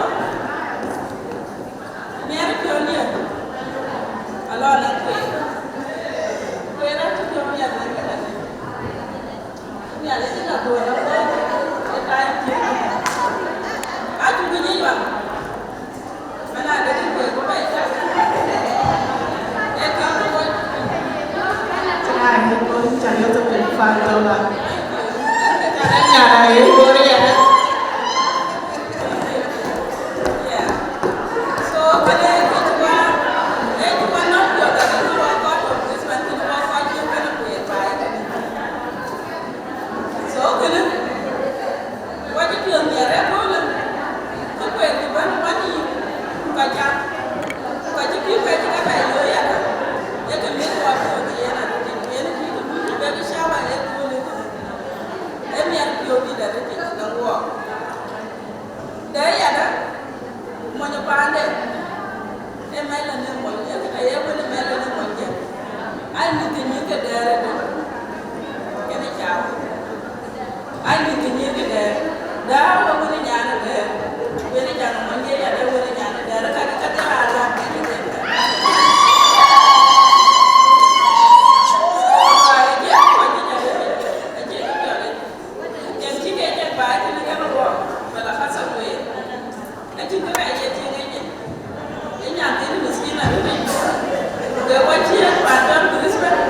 Miɛt piɔ̈u diɛ̈, alɔ la kueer. Kueer an cï piɔ̈u miɛt arëët kɔ̈k. Miɛt acï la dhuɔ̈k la wɔ, ë taai cï. Acuk nyic wan. So kënë, wacï piɔ̈ɔ̈th miɛt ëköölë, ke kueer cï bɛ̈n ë man yïn, ku ka cak, ku ka cï pïu ka cï ka bɛ yöö yadä, ee ke mïth kɔc piɔ̈ɔ̈th yen arëtic, yen cï të bï bɛ̈k cäu ëköölë kënë, ee miɛt piɔ̈u dït arëtic në wuɔɔk. Dɛ yadä, mony ë paande, ee mɛ̈l ënë mony, ee kënë ye wën ë mɛ̈l ënë mony jɛ. Ai mïth kë nyïïr ke dɛɛr ëdë, kënë cak. Ai mïth kë nyïïr ke dɛɛr, dɛɛr ë wën ë nyan ë dɛɛr, wën ë nyan ë mony jɛ yadä, wën ë nyan ë dɛɛr, ka ke ka dhil aa lak kɛc ë dɛɛr. Ka ye jɛ, ka cï jɛ rëër, acï kë piɔl yic. Yen cï ke jɛn baai kënë kenë wɔ, wala hasa kueer. Acïn kë rac ye tïŋ ëcï. Ë nyan thiin miskin arëtic. Ku ke wɔ cï yen pan cɔl Brisbane.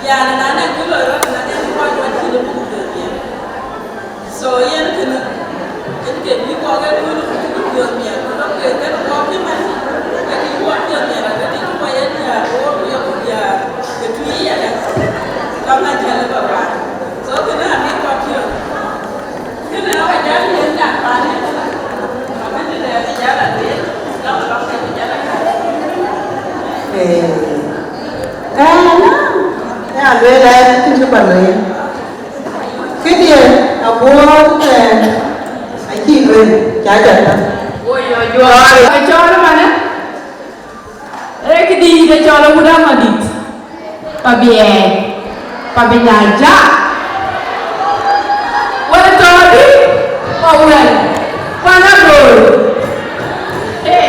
Yani na nɛn kë loi rɔt, na nɛn kë kɔc wɔ cï lë buk piɔ̈ɔ̈th yen. So yen kënë, yen ke bï kɔk ëköölë ku cï bï piɔ̈ɔ̈th miɛt, ku dɔk ke kenë kɔk cï mɛn. Acï wɔ piɔ̈ɔ̈th miɛt arëtic, ku wɔ ye diäär, ku wɔ ku ye ku diäär. Ke tui yadä. Ka ŋa cä lë bä wään. So kënë abï kɔc piɔ̈ɔ̈th. Kënë aba jäl yen nyan panë, abï të dɛ bï jäl a lueel, lɔ̈k lɔ̈k ke bï jäl a lueel. Ee, ɛn, ë alueel ɛn kë cï bä lueel. Këdiɛ̈ aguɔ tɛ̈n acï lueel, ca jɔt tɛ̈n. Wo yɔ juɔɔr. Ke cɔɔl ëmënë. Ee këdïït ë cɔl ë wut aŋɔdït, pa bï ɛɛc, pa bï nya jak. Wën ë tɔ̈ dï, pa wën, pan agöör. Ee.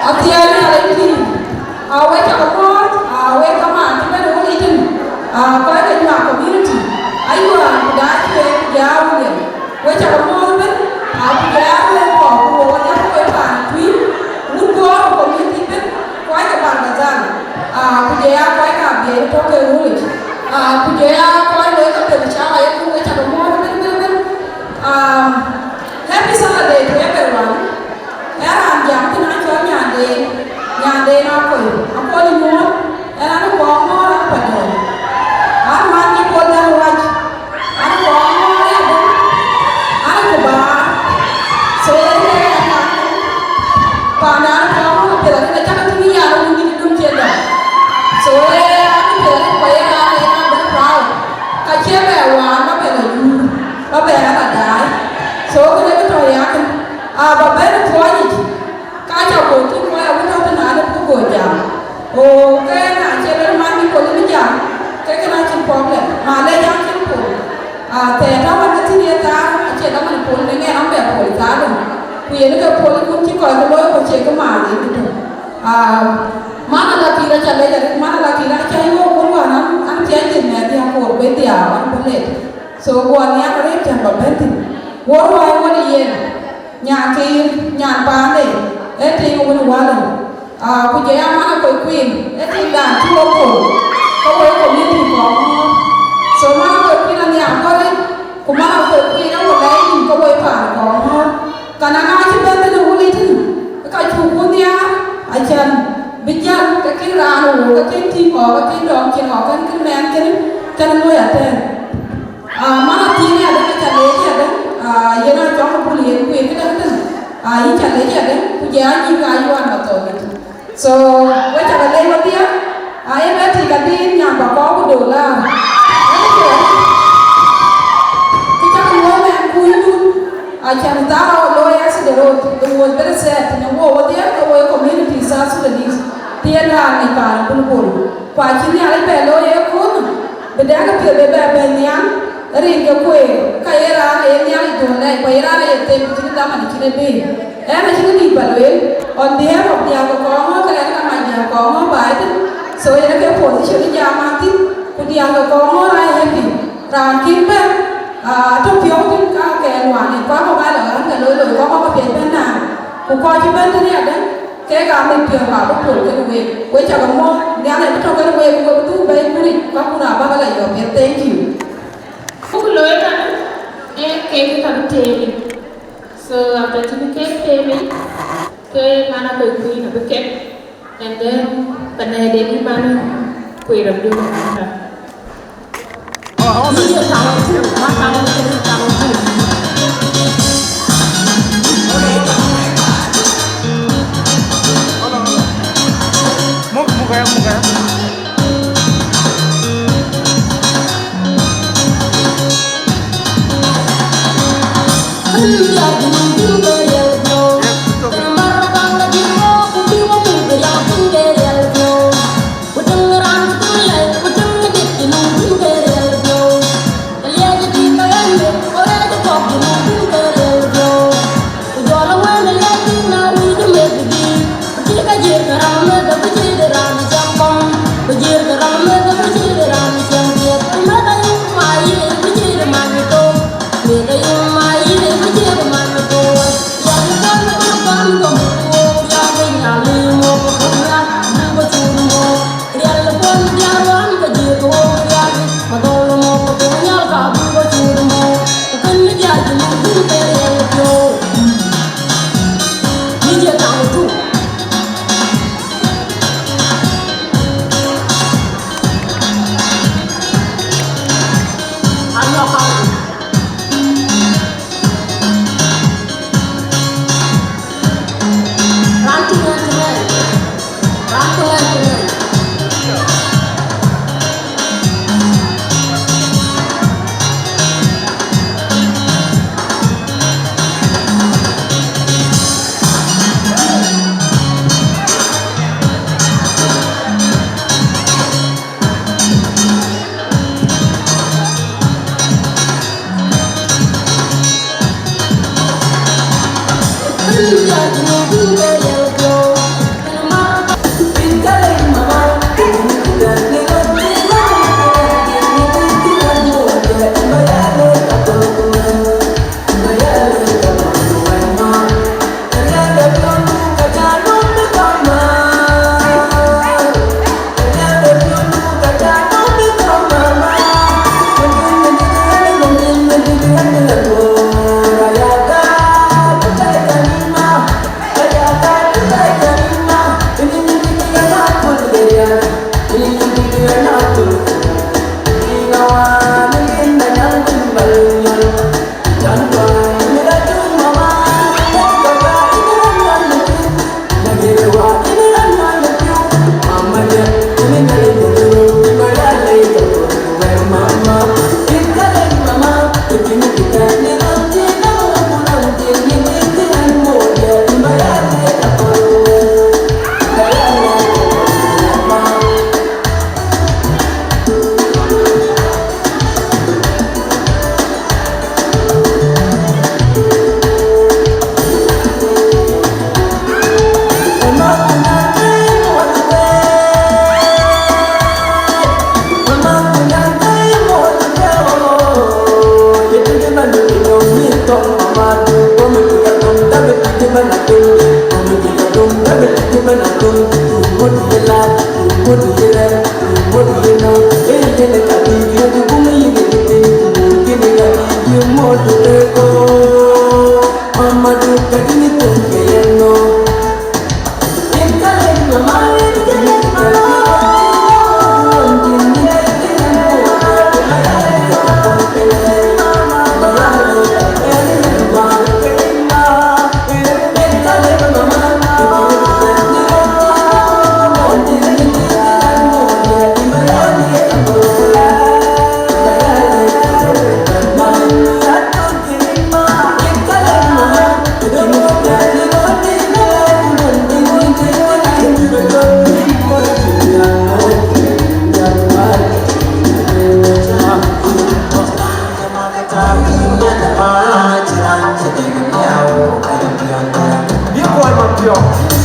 Athiɛɛi Nhialic pïïr, aa, wek cä ke muɔ̈ɔ̈th, aa, wek kamaan cï bɛ̈n ë wok yic tënë, aa, kɔc ke Juak community, ayuɔɔn ku daai cuëëc ku jɔ aa wun yen. Wek cä ke muɔ̈ɔ̈th ëbën, aa, ku jɔ aa wek kɔɔr ku wok wä jam ke wek paan Tuïc, wun Bor ku community ëbën, kɔc ke Bargazal, aa, ku jɔ aa kɔc ke Abiɛi tɔ̈ ke wun yic, aa, ku jɔ aa kɔc looi ke piɛth cä ɣɔɔc ëbën, wek cä ke muɔ̈ɔ̈th ëbën, ëbën, ëbën. Um, happy Saturday to everyone. Ee raan jam thïn acɔl Nyandeen, Nyandeen Akoi, akɔn ë nyuɔɔth, ee raan ë Kɔŋɔ̈ɔ̈r, raan ë Pajɔ̈ɔ̈r. An, man cï Paul Däŋ Ruac, an, ë Kɔŋɔ̈ɔ̈r ë Adem, an, ë Kubaar. So, ee raan ë Kɔŋɔ̈ɔ̈r, paandan ë Kɔŋɔ̈ɔ̈r apiɛth arëët, acä ke tïŋ ë yan ë wun dït ë dum ciënda. So, ee raan ë piɛth arëët, ku ye raan, ee raan bï proud. Ka cie bɛ waan, ba bɛ la yuur, ba bɛ la daai. So, kënë kë tɔ̈ yakën, aa, ba bɛ̈n ë thuɔɔc yic. Ku yen ke puɔl kun cï kɔc ke looi ku cie ke maan yen këtök. Ah, man ala kïr aca lec arëët, man ala kïr aca yök kun wään an, an piac dhil mɛɛth ya koor bï dhiau an bï lec. So guɔ nhiaar arëët cän bä bɛ̈n thïn. Wor ruaai wën ë yen, nyan kïr, nyan paande, ee tiiŋ wën walë. Ah, ku jɔ ya man akɔc kuin, ee tiiŋdan cï wok pol, ke woi community kɔɔr ŋɔ̈ɔ̈r. So man akɔc kuin anhiaar kɔ̈ric, ku man akɔc kuin awä lɛɛc yïn ke woi paan kɔɔr ŋɔ̈ɔ̈r. Ka na ŋa cï bɛ̈n thïn ë wun yic tïŋ, ke ka cuk wun nhiaar, acän bï jäl ke kën raan ë wook, ke kën tïŋ ɣɔɔk, ke kën dɔm cin ɣɔɔk, kën kën mɛɛn kënë, kën luɔi atɛ̈ɛ̈n. Ah, man athiiŋ ë adäŋ, aca leec ë adäŋ, ah, yen acɔk ë bul yen kueer këdäŋ tënë, ah, yïn ca leec ë adäŋ, ku jɛ anyïïk ayuan mathɔɔk yic. So, we ca ke leec wedhie, ah, yen ë tik adï nyan bä kɔɔr ku dolar. Kë cak luɔi mɛn ku yïdun, acän dhal ɔ looi accident road, it was very sad, në wo wedhie, ke wo community South Sudanese, të yen raan ŋic paan Bulbul. Ku acï Nhialic bɛ looi ë köölë, bï dɛ̈k piɛth bï bɛ bɛ̈n nhial, rin ke kueer, ka ye raan ee Nhialic duɔ̈n lɛc, ku ye raan aye them, cïn dhaman cïn ë dee. Ɣɛn acïn kë dït bä lueel, on behalf of diäk ke kɔɔr ŋɔ̈ɔ̈r, ke ɣɛn ka mac diäk kɔɔr ŋɔ̈ɔ̈r bä ë thïn. So yen ke position ë jam aa thïn, ku diäk ke kɔɔr ŋɔ̈ɔ̈r aa happy. Raan kïn bɛ̈n, ah, tɔ̈ piɔ̈u thïn ka ke nuan ë, ku akɔ̈k aa lɔ ɣän ke loi loi, ku akɔ̈k apiɛth bɛ̈n naan. Ku kɔc cï bɛ̈n tënë adɛ̈, kek aa mit piɔ̈u bä bï pol kek week. Wek ca ke muɔ̈ɔ̈th, Nhialic abï tɔ̈ kek week, ku we bï dhuk bɛ̈ɛ̈i kuri, ka kun abä ke lɔ yɔ̈ɔ̈k piɛth. Thank you. Ku looi ëmënë, ee kek ka bï teem yic. So after cïn kek teem yic, ke man akɔc kuin abï kek, and then panɛɛden yï man kueer abï döŋ.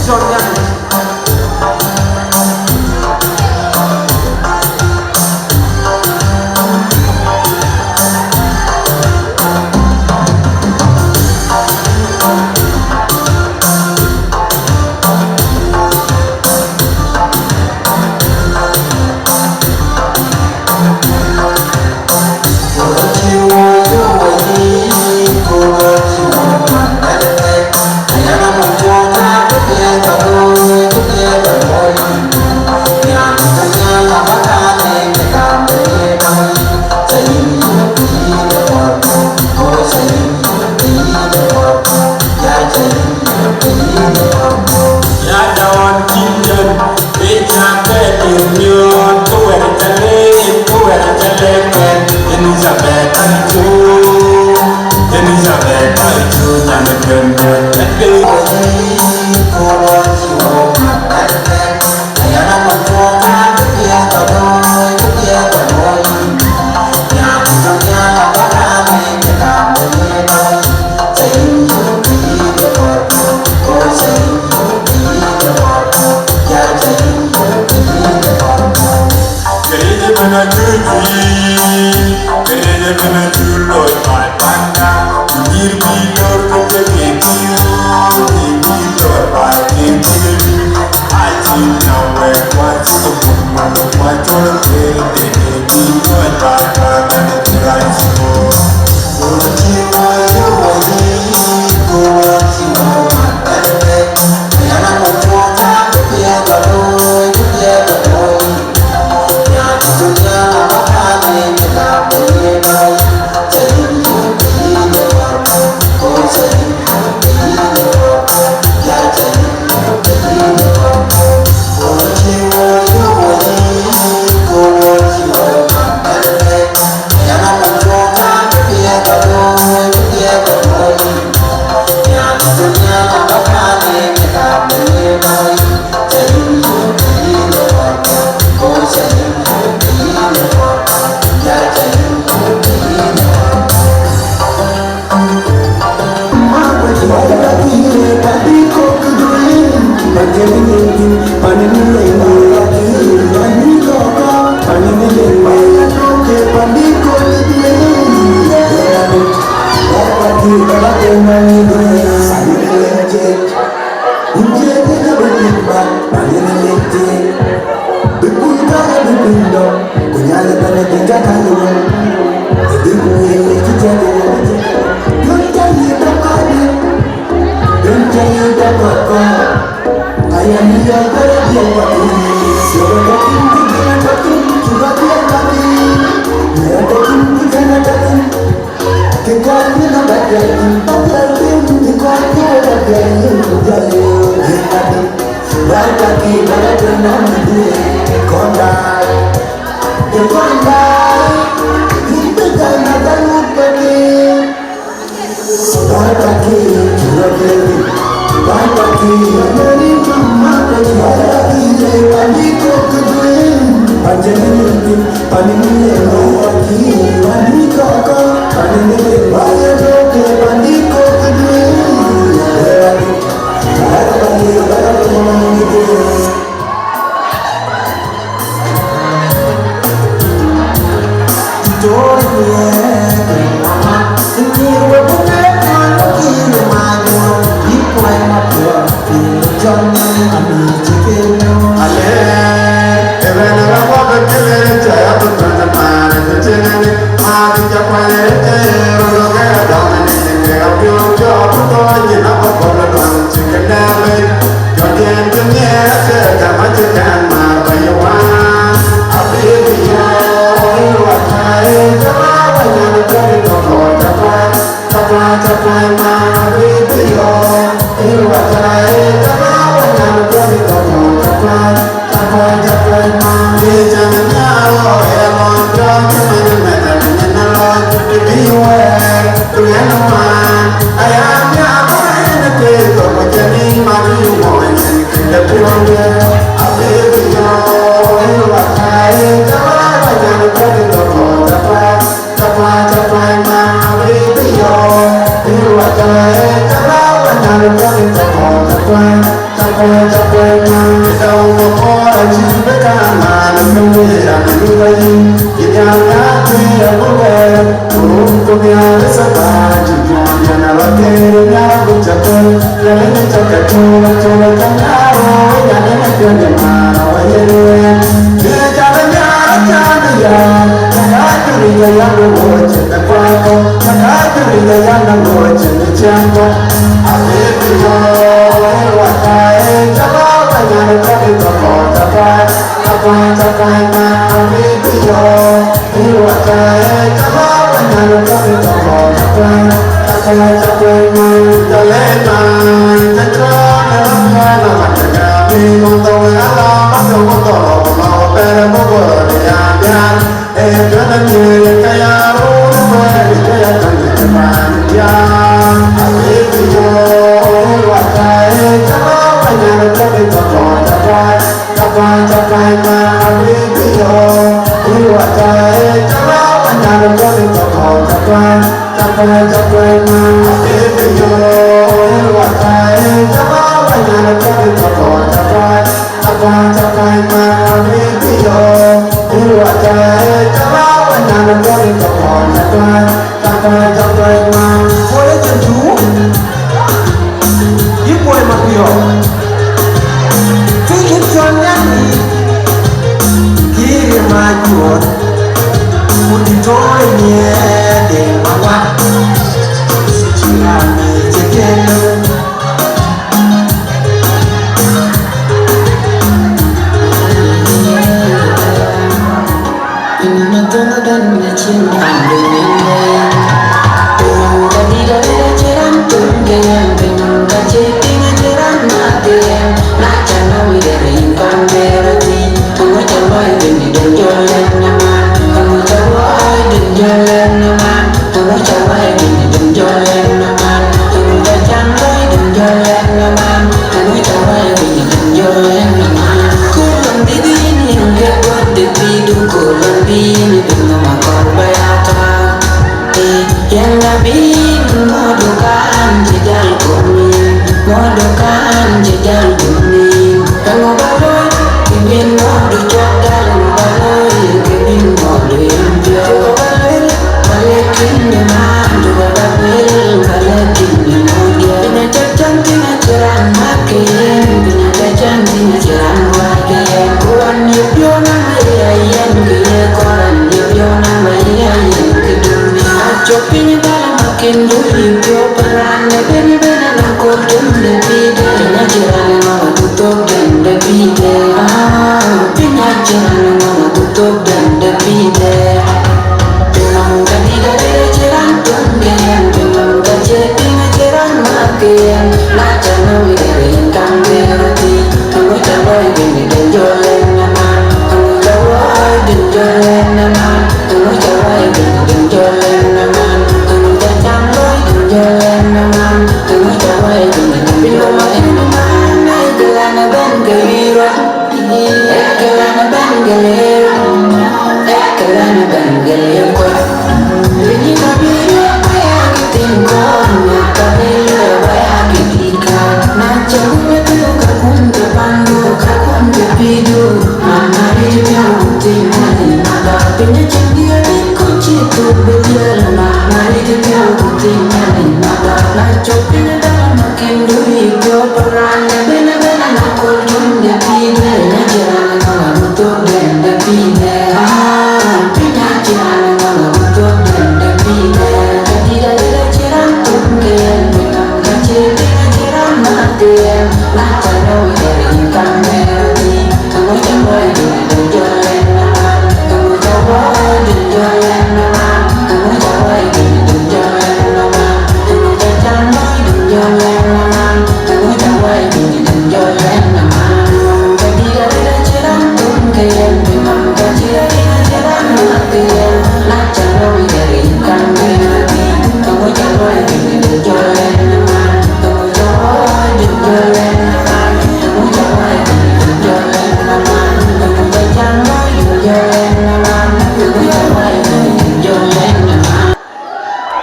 Cɔl Nhialic.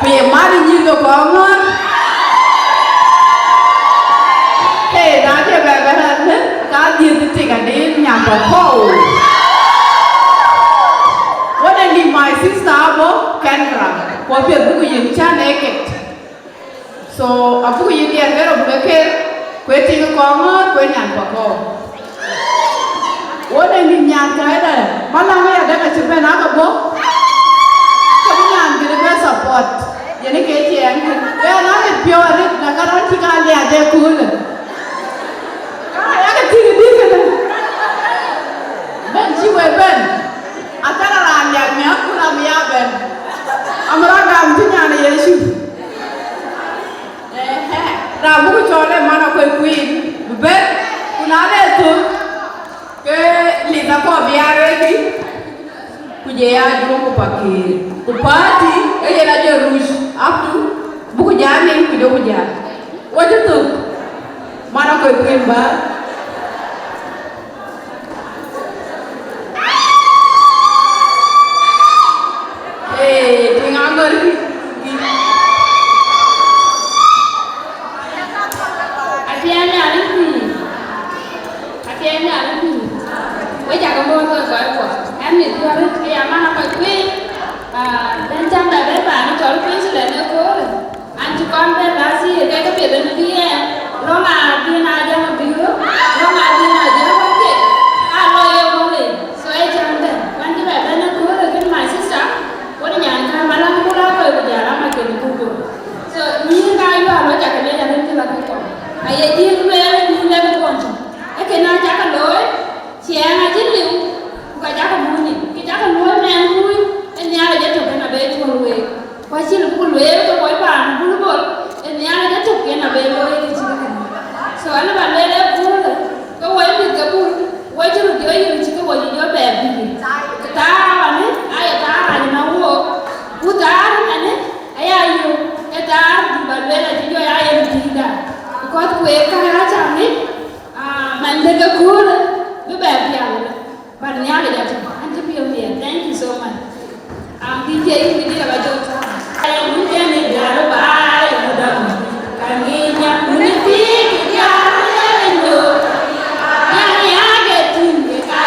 Ku ye mat nyïïr ke kɔŋ ŋɔ̈ɔ̈r. Hey, na cï bɛ bɛ Abuk yï diɛt ke rɔt buk ke ker, ku ë tik kɔŋ ŋɔ̈ɔ̈r, ku ë nyan pa kɔ̈u. Wo de nïn nyan kääcda, maläŋ ë ya dɛ̈k acï bɛ̈n ake bɔ̈, ke bï nyan gïn bɛ support, yen ke ciɛɛŋ kën. Bɛ̈n arëët piɔ̈u arëët, na ka rɔt cï ka liac ë köölë. Ka yakë tïŋ dït kënë. Bɛ̈n cï we bɛ̈n, akënë raan liak miäk ku ram ya bɛ̈n. Amärɔ gam cï nyan ë Yecu. Ehe, raan buk cɔɔl ë man akɔc kuiin, bï bɛ̈n, ku na le thök, ke lith akɔɔr bï aa ready, ku je ya juɔ̈k ku pakëër. Ku party, ke yen ajɔ ruc, up to, buk jam nin, ku jɔku jam. Wɔ cï thök, man akɔc kuiin bä. Ee, tiŋ aŋör kï. Atiɛɛn Nhialic pïïr. Atiɛɛn Nhialic pïïr. Wek cä ke moth wek kɔc kuɔ. Ɛn mïth juɔ̈ɔ̈r, ke ya man akɔc kuiin. Ah, bɛ̈n cäm bɛ bɛ̈n paan cɔl Queensland ëköölë. An cï kɔn bɛ̈n last year, ke ke piɛth en bï ɛn. Rɔŋ adïn a jam abï röt. Rɔŋ adïn a jam wek kek. Aa lɔ ye wöl en. So ë cäm bɛ̈n. Wan cï bɛ bɛ̈n ëköölë kën my sister. Wën nyan kän maläŋ bul akɔc ku jal ama ken ku bul. So nyïïn ka yual wä cak lec arëët cï la ke kɔn. Aye jiël lueel nyïïn lek kɔn tïŋ. Ee kën a cak looi, ciɛɛŋ acï liu, ku ka cak muk nyin. Kë cak luɔ̈i mɛɛn kuc, ee Nhialic etök en abë cuɔl week. Ku acïn buk lueel ke woi paan bul bol, ee Nhialic etök en abë looi kë cït kënë. So an bä lueel ëköölë, ke woi mïth ke bul, woi cï röt jɔ yök cï ke woi jɔ bɛ bï. Thaar ëmënë aye thaar rac ënɔŋ wook, ku thaar ëmënë aya yök, ee thaar buk bä lueel acï jɔ ya yen pïïrda. Because kueer ka acä ŋic, ah, man dek ëköölë bï bɛ pial. But Nhialic atɔ̈, an cï piɔ̈u miɛt. Thank you so much. Am D J, you did a good job. Ai, wun jɛn ë jɔ̈ɔ̈r baai, wun dɔm. Ka ŋic nyan, wun ë pïïr, jɔ̈ɔ̈r ë nyuɔɔth. Nyan ya ke tïŋ, ke ka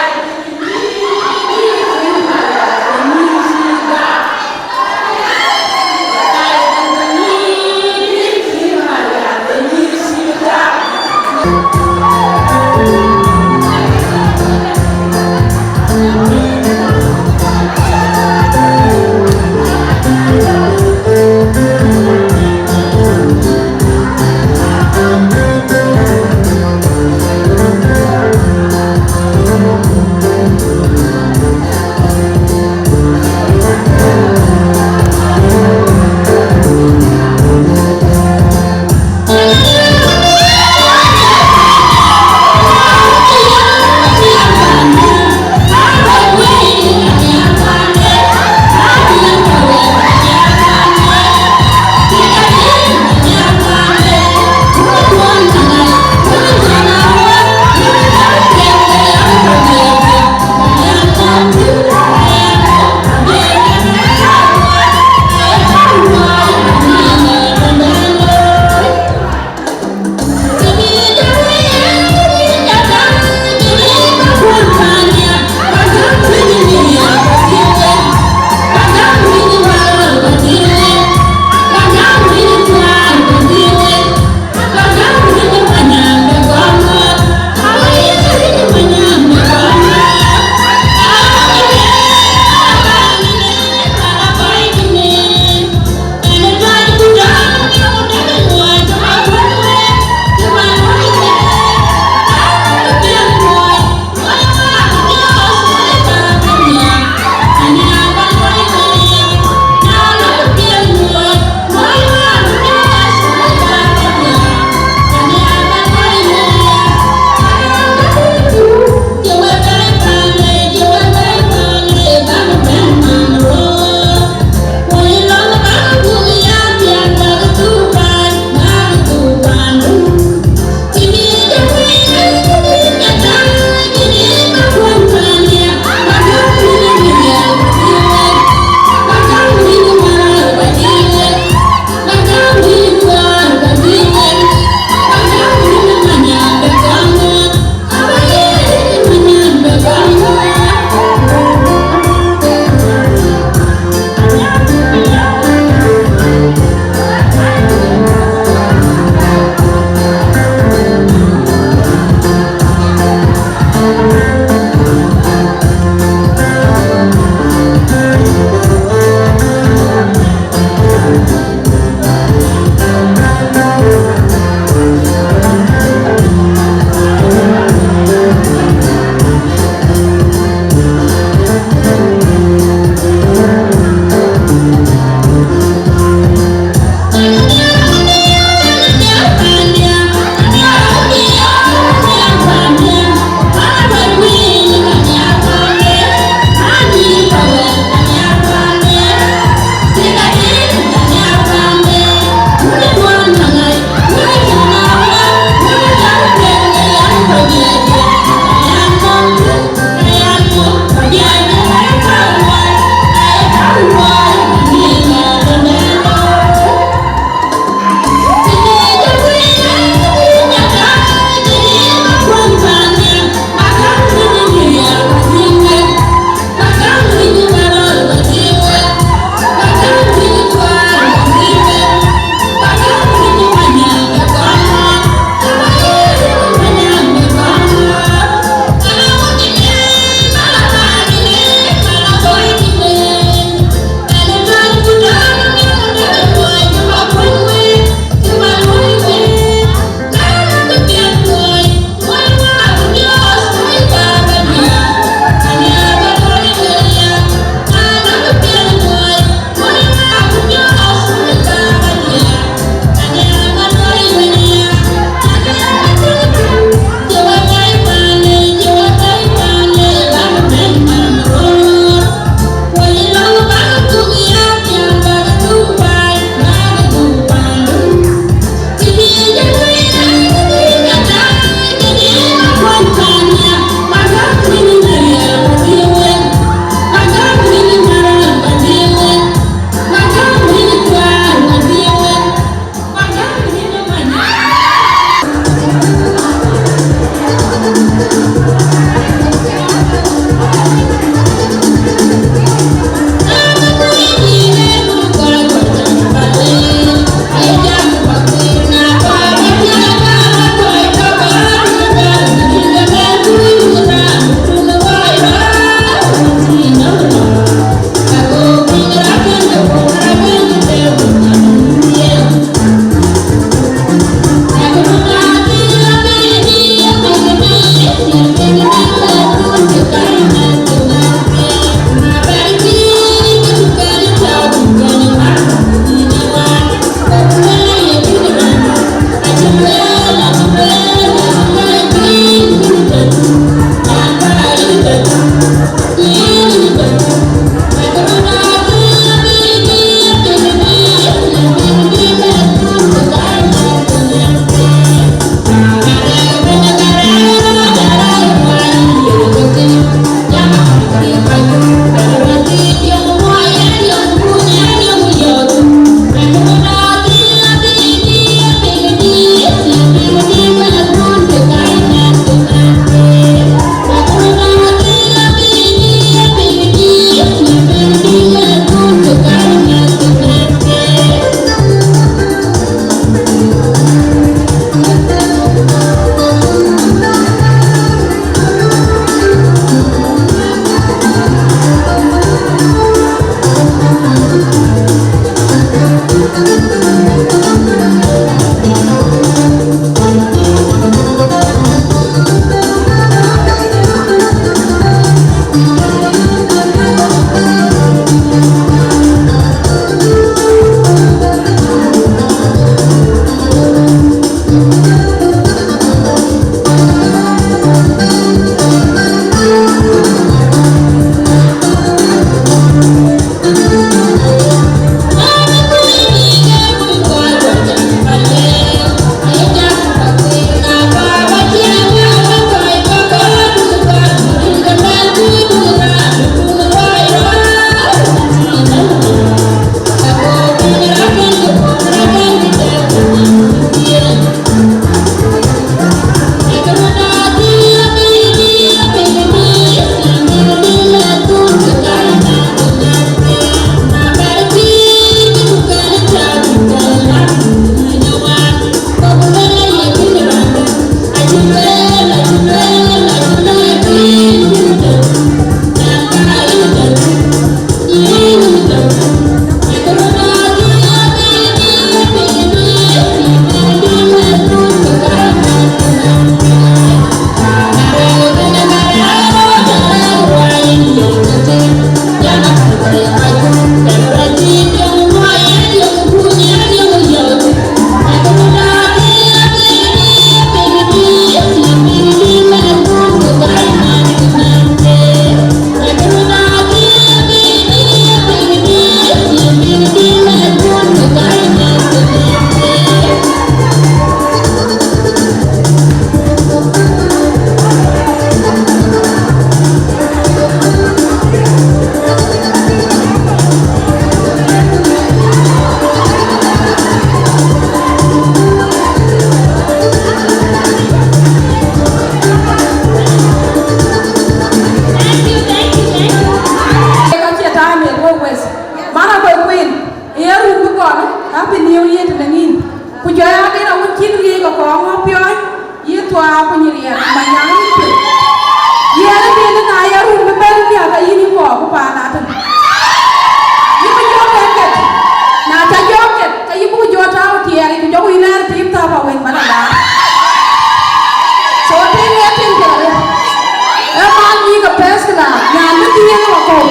Nyan bï dhiëëth wakɔ̈u,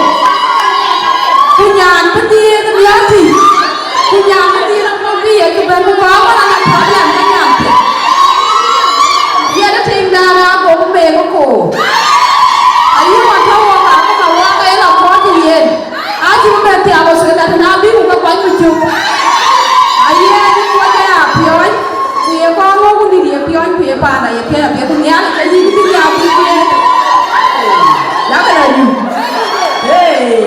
ku nyan bï dhiëëth miäk tïc, ku nyan bï dhiëëth akɔ̈u bï ye kë bɛ̈n bï kɔɔr ɣɔn ala problem ke nyan piɛth. Yɛn ë tiŋdan aa gok meek ë koor. Ayï wan tɔ̈ wok akë ma wok ke ye la kɔɔr kë yen. Acï bï bɛ̈n thiaak Australia tënë abï ku ke kuany ku cök. Aye kuɔc aya piɔ̈ɔ̈ny, ku ye kɔn ŋö ku nït ye piɔ̈ɔ̈ny ku ye paanda ye piɛth apiɛth ku Nhialic ke yïn bï ya ku ye. Yakë la yïn. Hey.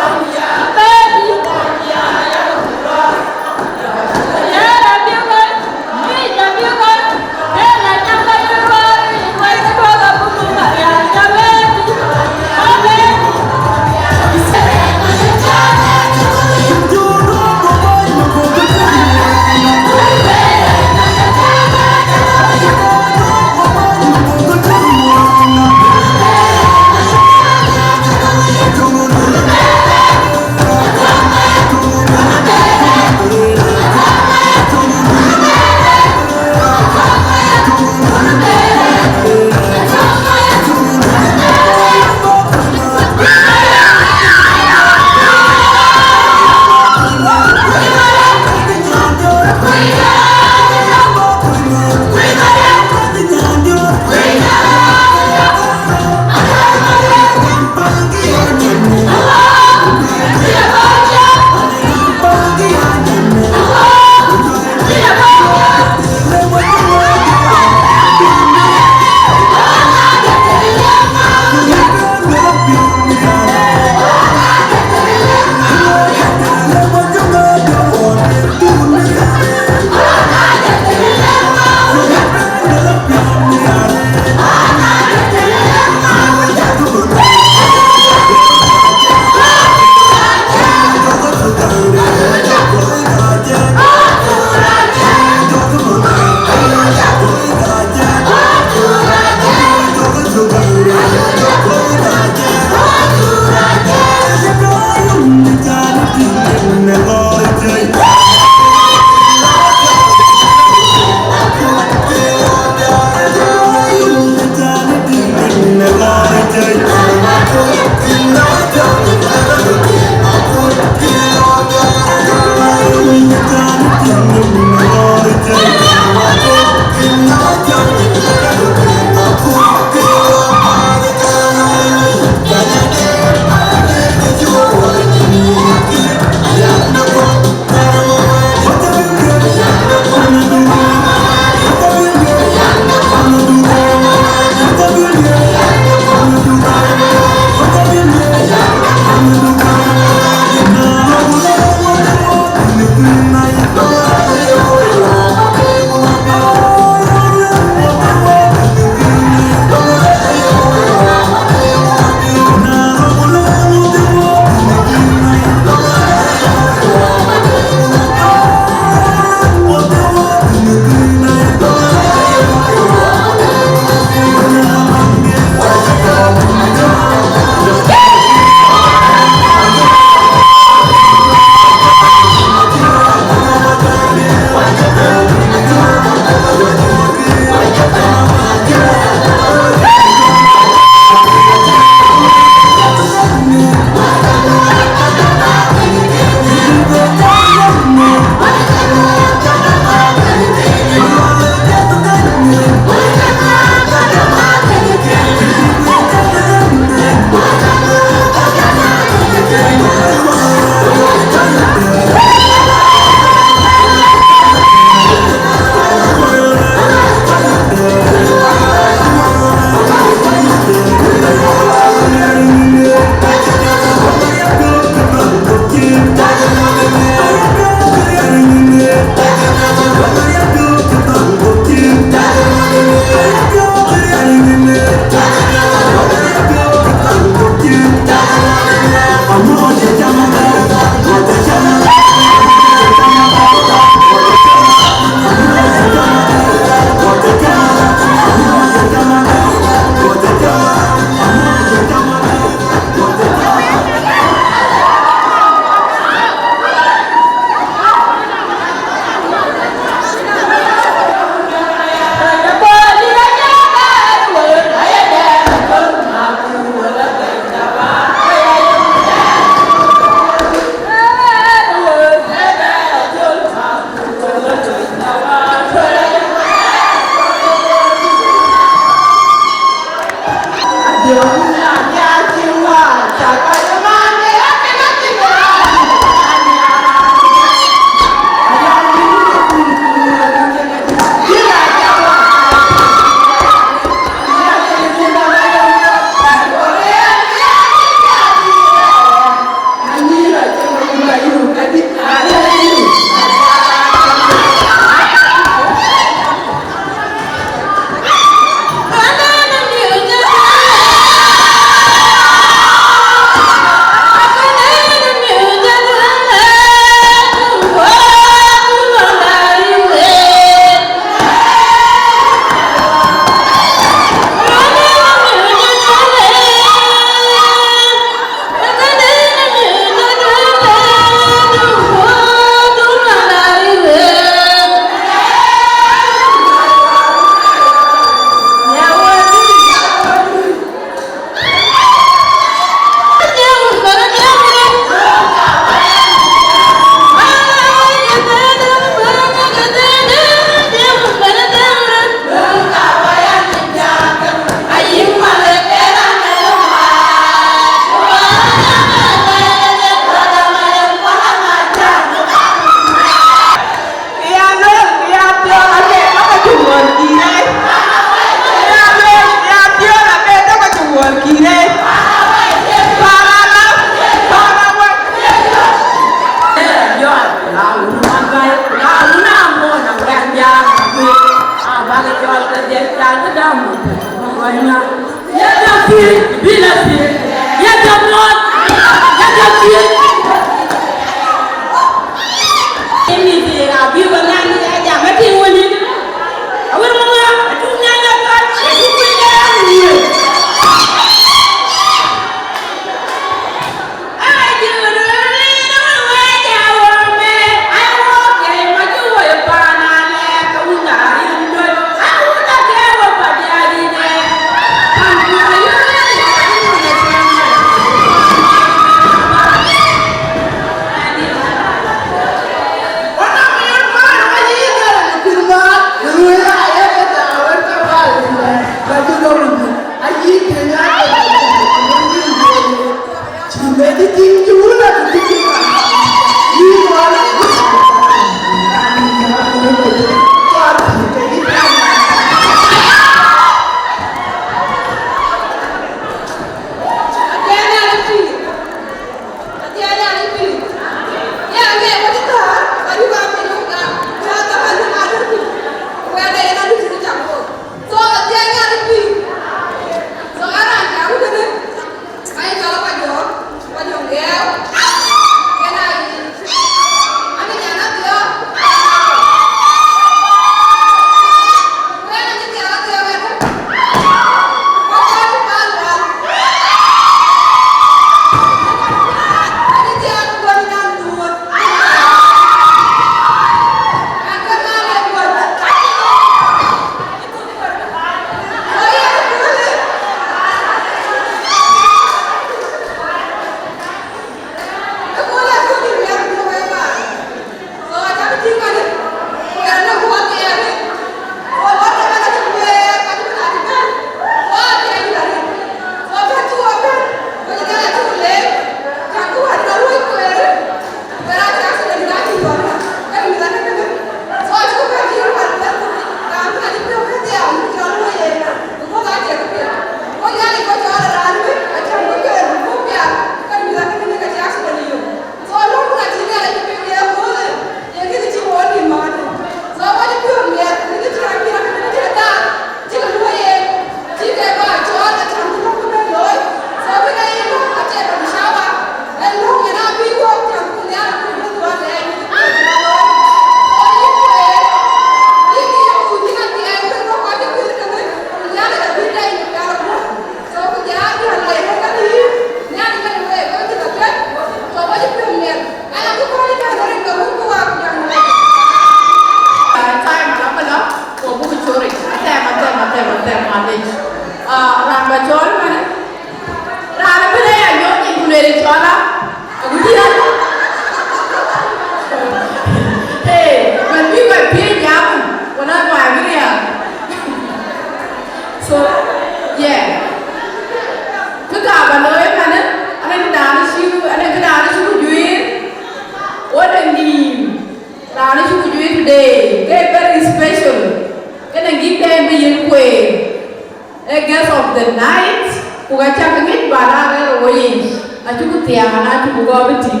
The night, ku ka cak ŋic ba raan rɛ̈ɛ̈r ë woi yic, acuk thiaan, acuk gɔ̈ɔ̈r ë tïŋ.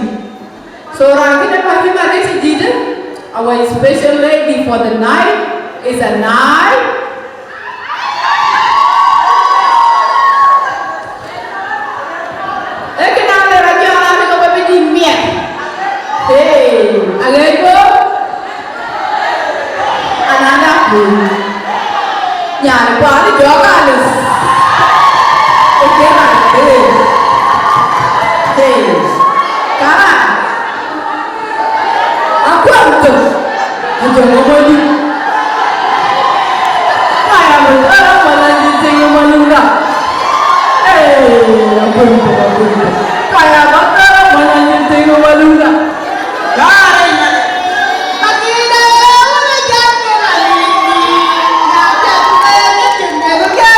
So raan kënë Mahima Riti dït, our special lady for the night is a night. Ee kënë alë rɔt jɔl an, ke we bï dït miɛt. Hey, aɣeec bɔ̈. Ananda kuc. Nyan kuaar jɔk alith. Oke, man, hey. Hey. Kara. Akuɔn thok. Ajɔŋ ë mɔ̈c dït. Kaya bä thɛɛr ë mɔ̈c an cïn thiëŋ ë mɔ̈c lura. Ee, akuɔn thok, akuɔn thok. Kaya bä thɛɛr ë mɔ̈c an cïn thiëŋ ë mɔ̈c lura. Kara. Akïn ee wën ë jam ke la yïn, na piɛth ku ë ke cïn ke bï ke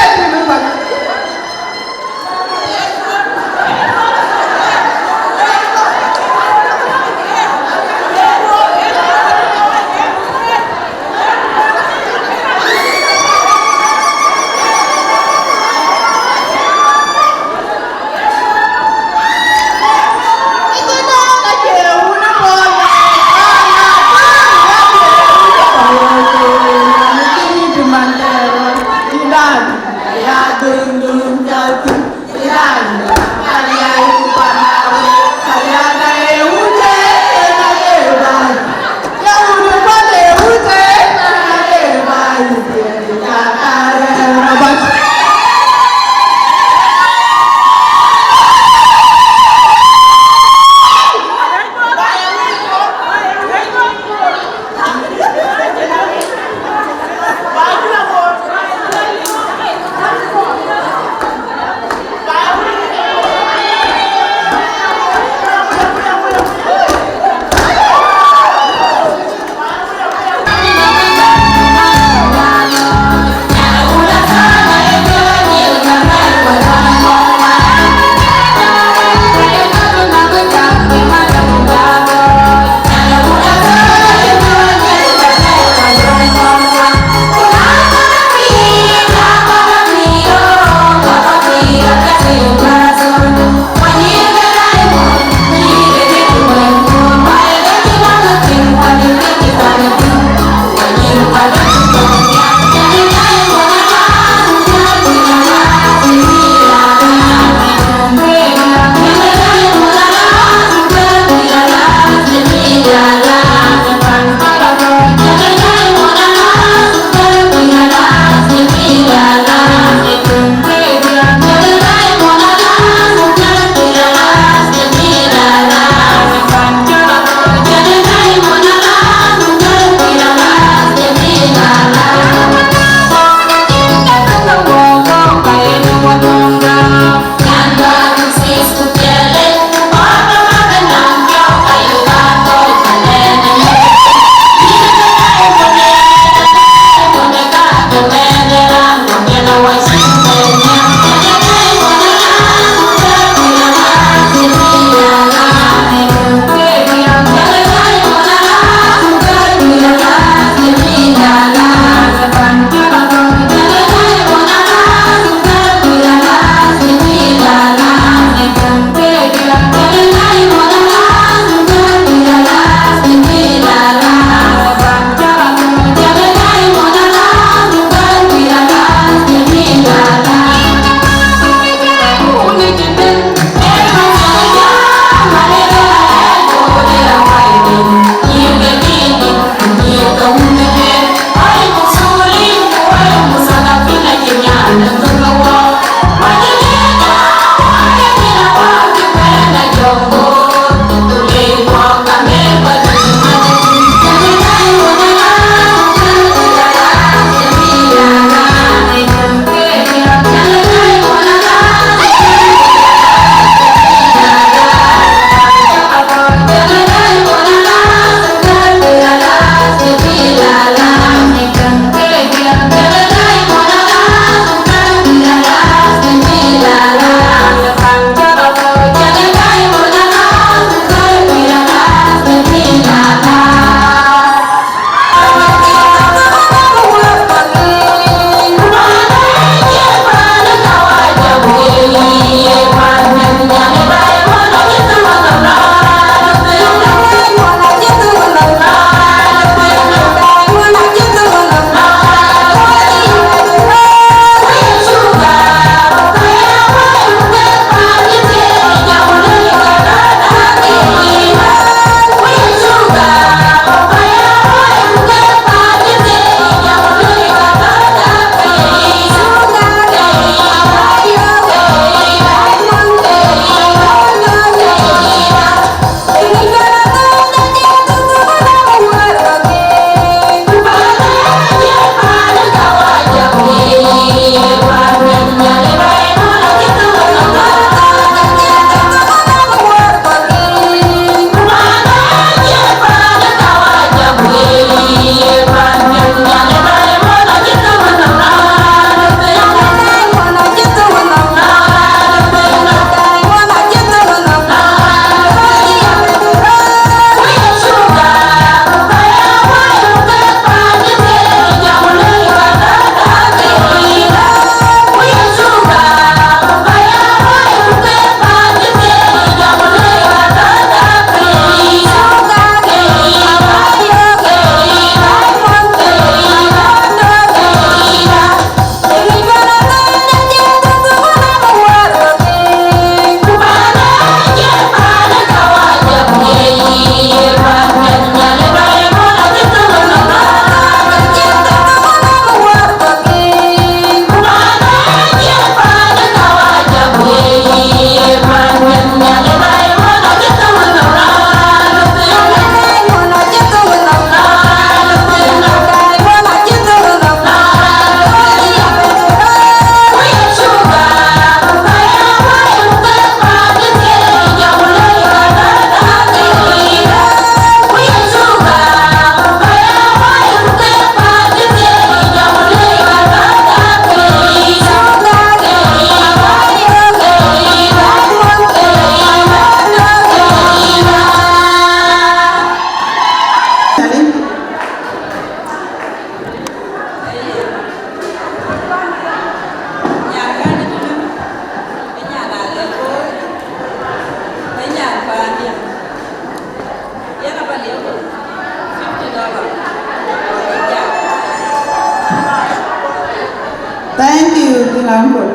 Uncle.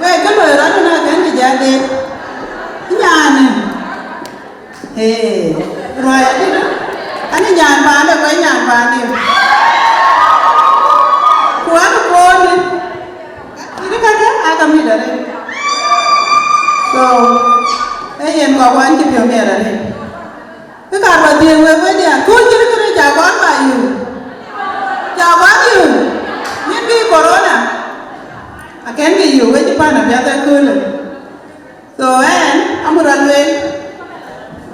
Wek, kë loi rɔt ënë akën kë jɔ deet. Nyanë. Ee, ruai adït. Ani nyan paande, kɔc nyan paande. Ku an kuɔɔny. Kï kakë aa ka mit arëët. So, ee yen kɔc wään cï piɔ̈u miɛt arëët. Kë kaar ba dhiëëŋ wek wedian, kööl cïn kënë ca kɔn ba yök. Ca kɔn yök. Nyin bï corona. Akën kë yök, wec pan apiath ëköölë. So, ɛn, amurɔ lueel.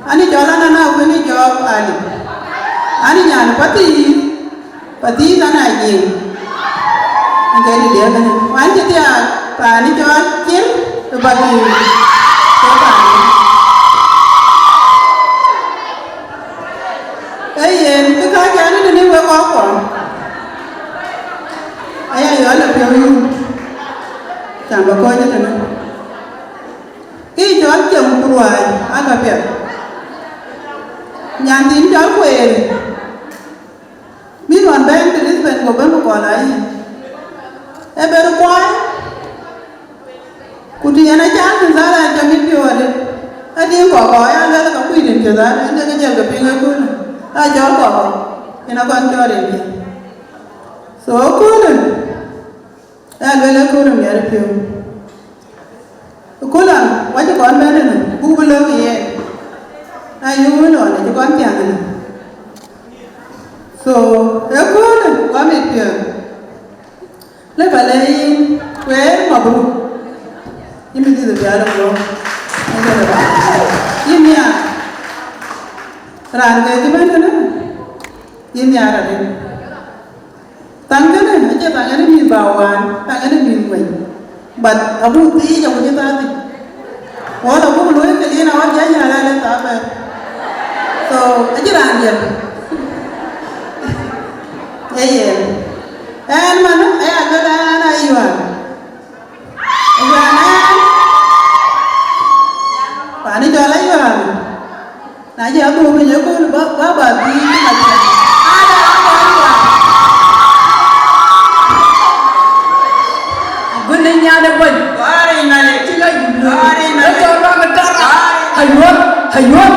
Ani cɔl Anana wën ë Jɔɔk Ali. Ani nyan Pathii, Pathii Anana Jiëëŋ. Ënkë dï diɛ̈ kënë. Wan cï thiaak, paan ë cɔl Cil ë Pathii. Ke paan. Ee yen, kë ka cän ë tënë wek kɔc kuɔm. Aya yɔl ë piɔ̈u yum. Cam bä kɔc ë tënë. Kë cɔl cem ku ruääi, aa ka piɛth. Nyan thiin cɔl Kueer. Mïth ɣɔn bɛ̈n të Lisbon, ku bɛ̈n ku kɔl ayï. Ee ber kuɔɔi. Ku të yen acaar Tinzara, jɔ mit piɔ̈u adï. Adï kɔkɔ, ya luel ka kuc rin Tinzara, ënde ke jël ke piŋ ëköölë. Aa cɔl kɔkɔ, yen akɔn cɔl rin Tin. So ëköölë, ya luel ëköölë miɛt piɔ̈u. Ëköölë, wa cï kɔn bɛ̈n ënë, buk bï lɔ̈k yen. Na yöök ënɔɔnë, cï kɔn thiaŋ ënë. So ëköölë, wa mit piɔ̈u. Le ba le yïn, Kueer, mabruk. Yïn mïth dhil pial ë bro. Yïn nhiaar. Raan ke cï bɛ̈n kënë, yïn nhiaar arëët. Thaŋ kënë, acie thaŋ ënë mïth ba waan, thaŋ ënë mïth ŋuɛny. But abuk thiic, abuk cï thaa thïn. Wala buk luɔi ke yen awar jai nyala le thaa bɛ̈. So, acï raan diɛt. Ee yen. Ɛn man, aya luel ɛn ayual. Ayual ɛn. Pani cɔl ayual. Na jɛ abuk piny ëkööl ba, ba, ba bï cï mac. Ada, ada, ada. Agunë nyan ë bɔny. Wari nale. Cï la yum. Wari nale. Ë tɔ̈ rɔm ë tɔ̈ rɔm. Ayuɔt, ayuɔt.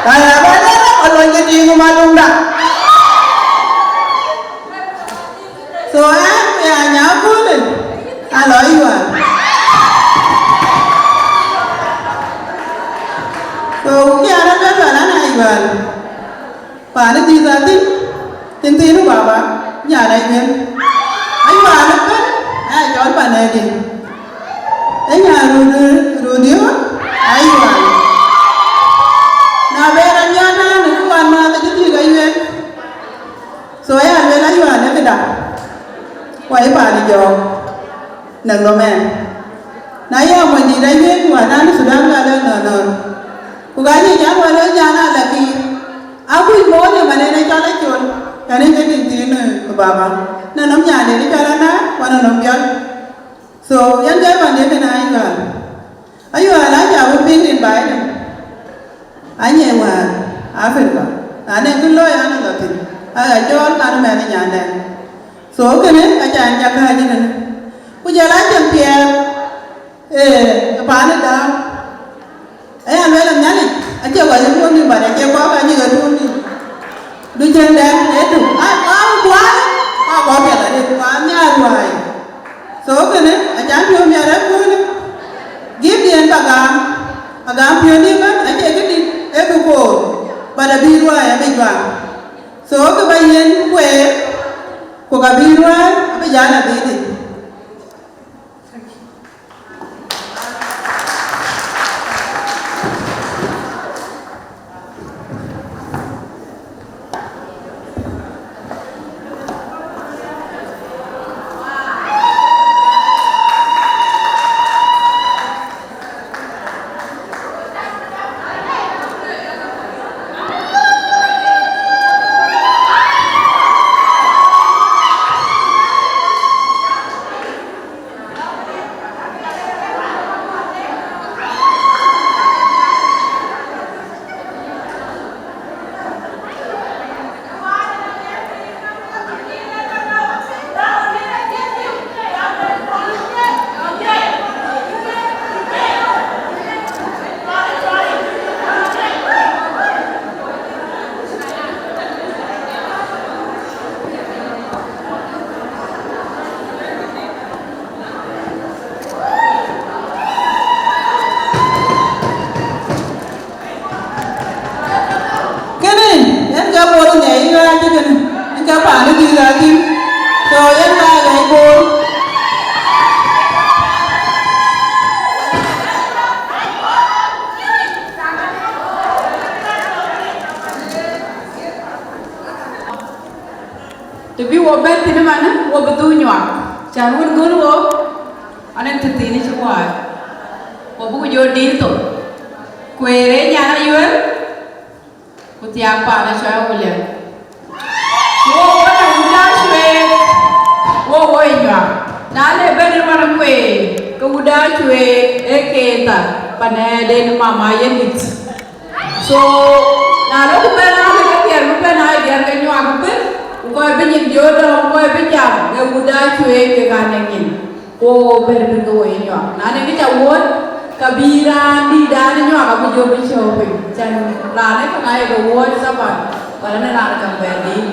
Kaya ba dɛ, alony ke tiiŋ malunda. So ɛn ya nya köölë, alɔ yual. So kï an abɛ̈n lual an ayual. Paan ë dhïth athin, thin thin baba, nyan ayuɛl. Ayual ëbɛ̈n, aya cɔl pan ëdï. Ë nyan röt, röt diö, ayual. Na ber anyan naan ë kuan maath acï dhïk ayuɛl. So ya luel ayual ë këda, ku ayï paan ë jɔɔk, nɛ̈k lɔ mɛɛn. Na ye amuɔny dït ayiëk, ku anan ë Thudan ka lɛ̈k nɔn nɔn. Ku ka nyic an wä lɔ nyan aa lɛ̈k kï, akuc moony ë man en ë cɔl acol, ɛn ë ke tïŋ thiin ë baba. Nɔn nɔm nyan en ë cɔl anan, ku nɔn nɔm biɔl. So yɛn ke man ye kënë ayual. Ayual aca bï piŋ rin baai tën. Anyɛ wäär Africa, na nɛn kë looi an lɔ thïn, aa cɔɔl kan mɛn ë nyandɛn. So kënë aca an ca kääc ënënë. Ku jɔl a cïn piɛɛr, ee, paan ë dääu. Aya luel Nhialic, acie kɔc ë tuɔɔm nïm, but acie kɔc ka nyïk ë tuɔɔm nïm. Du cïn dɛn ë du. Aa, aa, kuan, aa, kɔc piɛth arëët, kuan nhiaar ruääi. So kënë, acan piɔ̈u miɛt ë köölë. Gift yen ba gam, agam piɔ̈u dï ëbɛ̈n, acie këdït, ee kë koor, but abï ruääi abï juak. So kë ba yen Kueer, ku ka bï ruääi abï jal adhidït. Ë ɣaac ë kënë, ë ka paan ë dhil aa thïn, so yen ɣaac ë Bor. Të bï wo bɛ̈n thïn ëmanë, wo bï dhuk nyuak, cän wën gɔl wo, anɛn tëthiin cï kuaar, wo bï ku jɔ dïïr thok. Kueer ë nyan Ayuɛl, ku thiaak paan ë cɔl William. Wo wo në wut aa cueet, wo wo ë nyuak. Na le bɛ̈n ë man kueer, ke wut aa cueet ee ke thar, panɛɛden ë mama yen dït. So, na lɔ ku bɛ̈n aa ke thiɛɛr bï bɛ̈n aa diɛɛr ke nyuak bï, ku kɔc bï nyin jɔ dɔm, kɔc bï jam, ke wut aa cueet kek anɛŋ nyin. Ku bɛ̈n bï ke wo ë nyuak. Na nɛŋ kë ca wuɔ̈ɔ̈t, ka bï raan dïïtdan ë nyuak abï jɔ bï cɔ̈u piny. Cän raan ë käŋ aye ke wuɔ̈ɔ̈t thaban, wala në raan käŋ bɛ̈n dïït.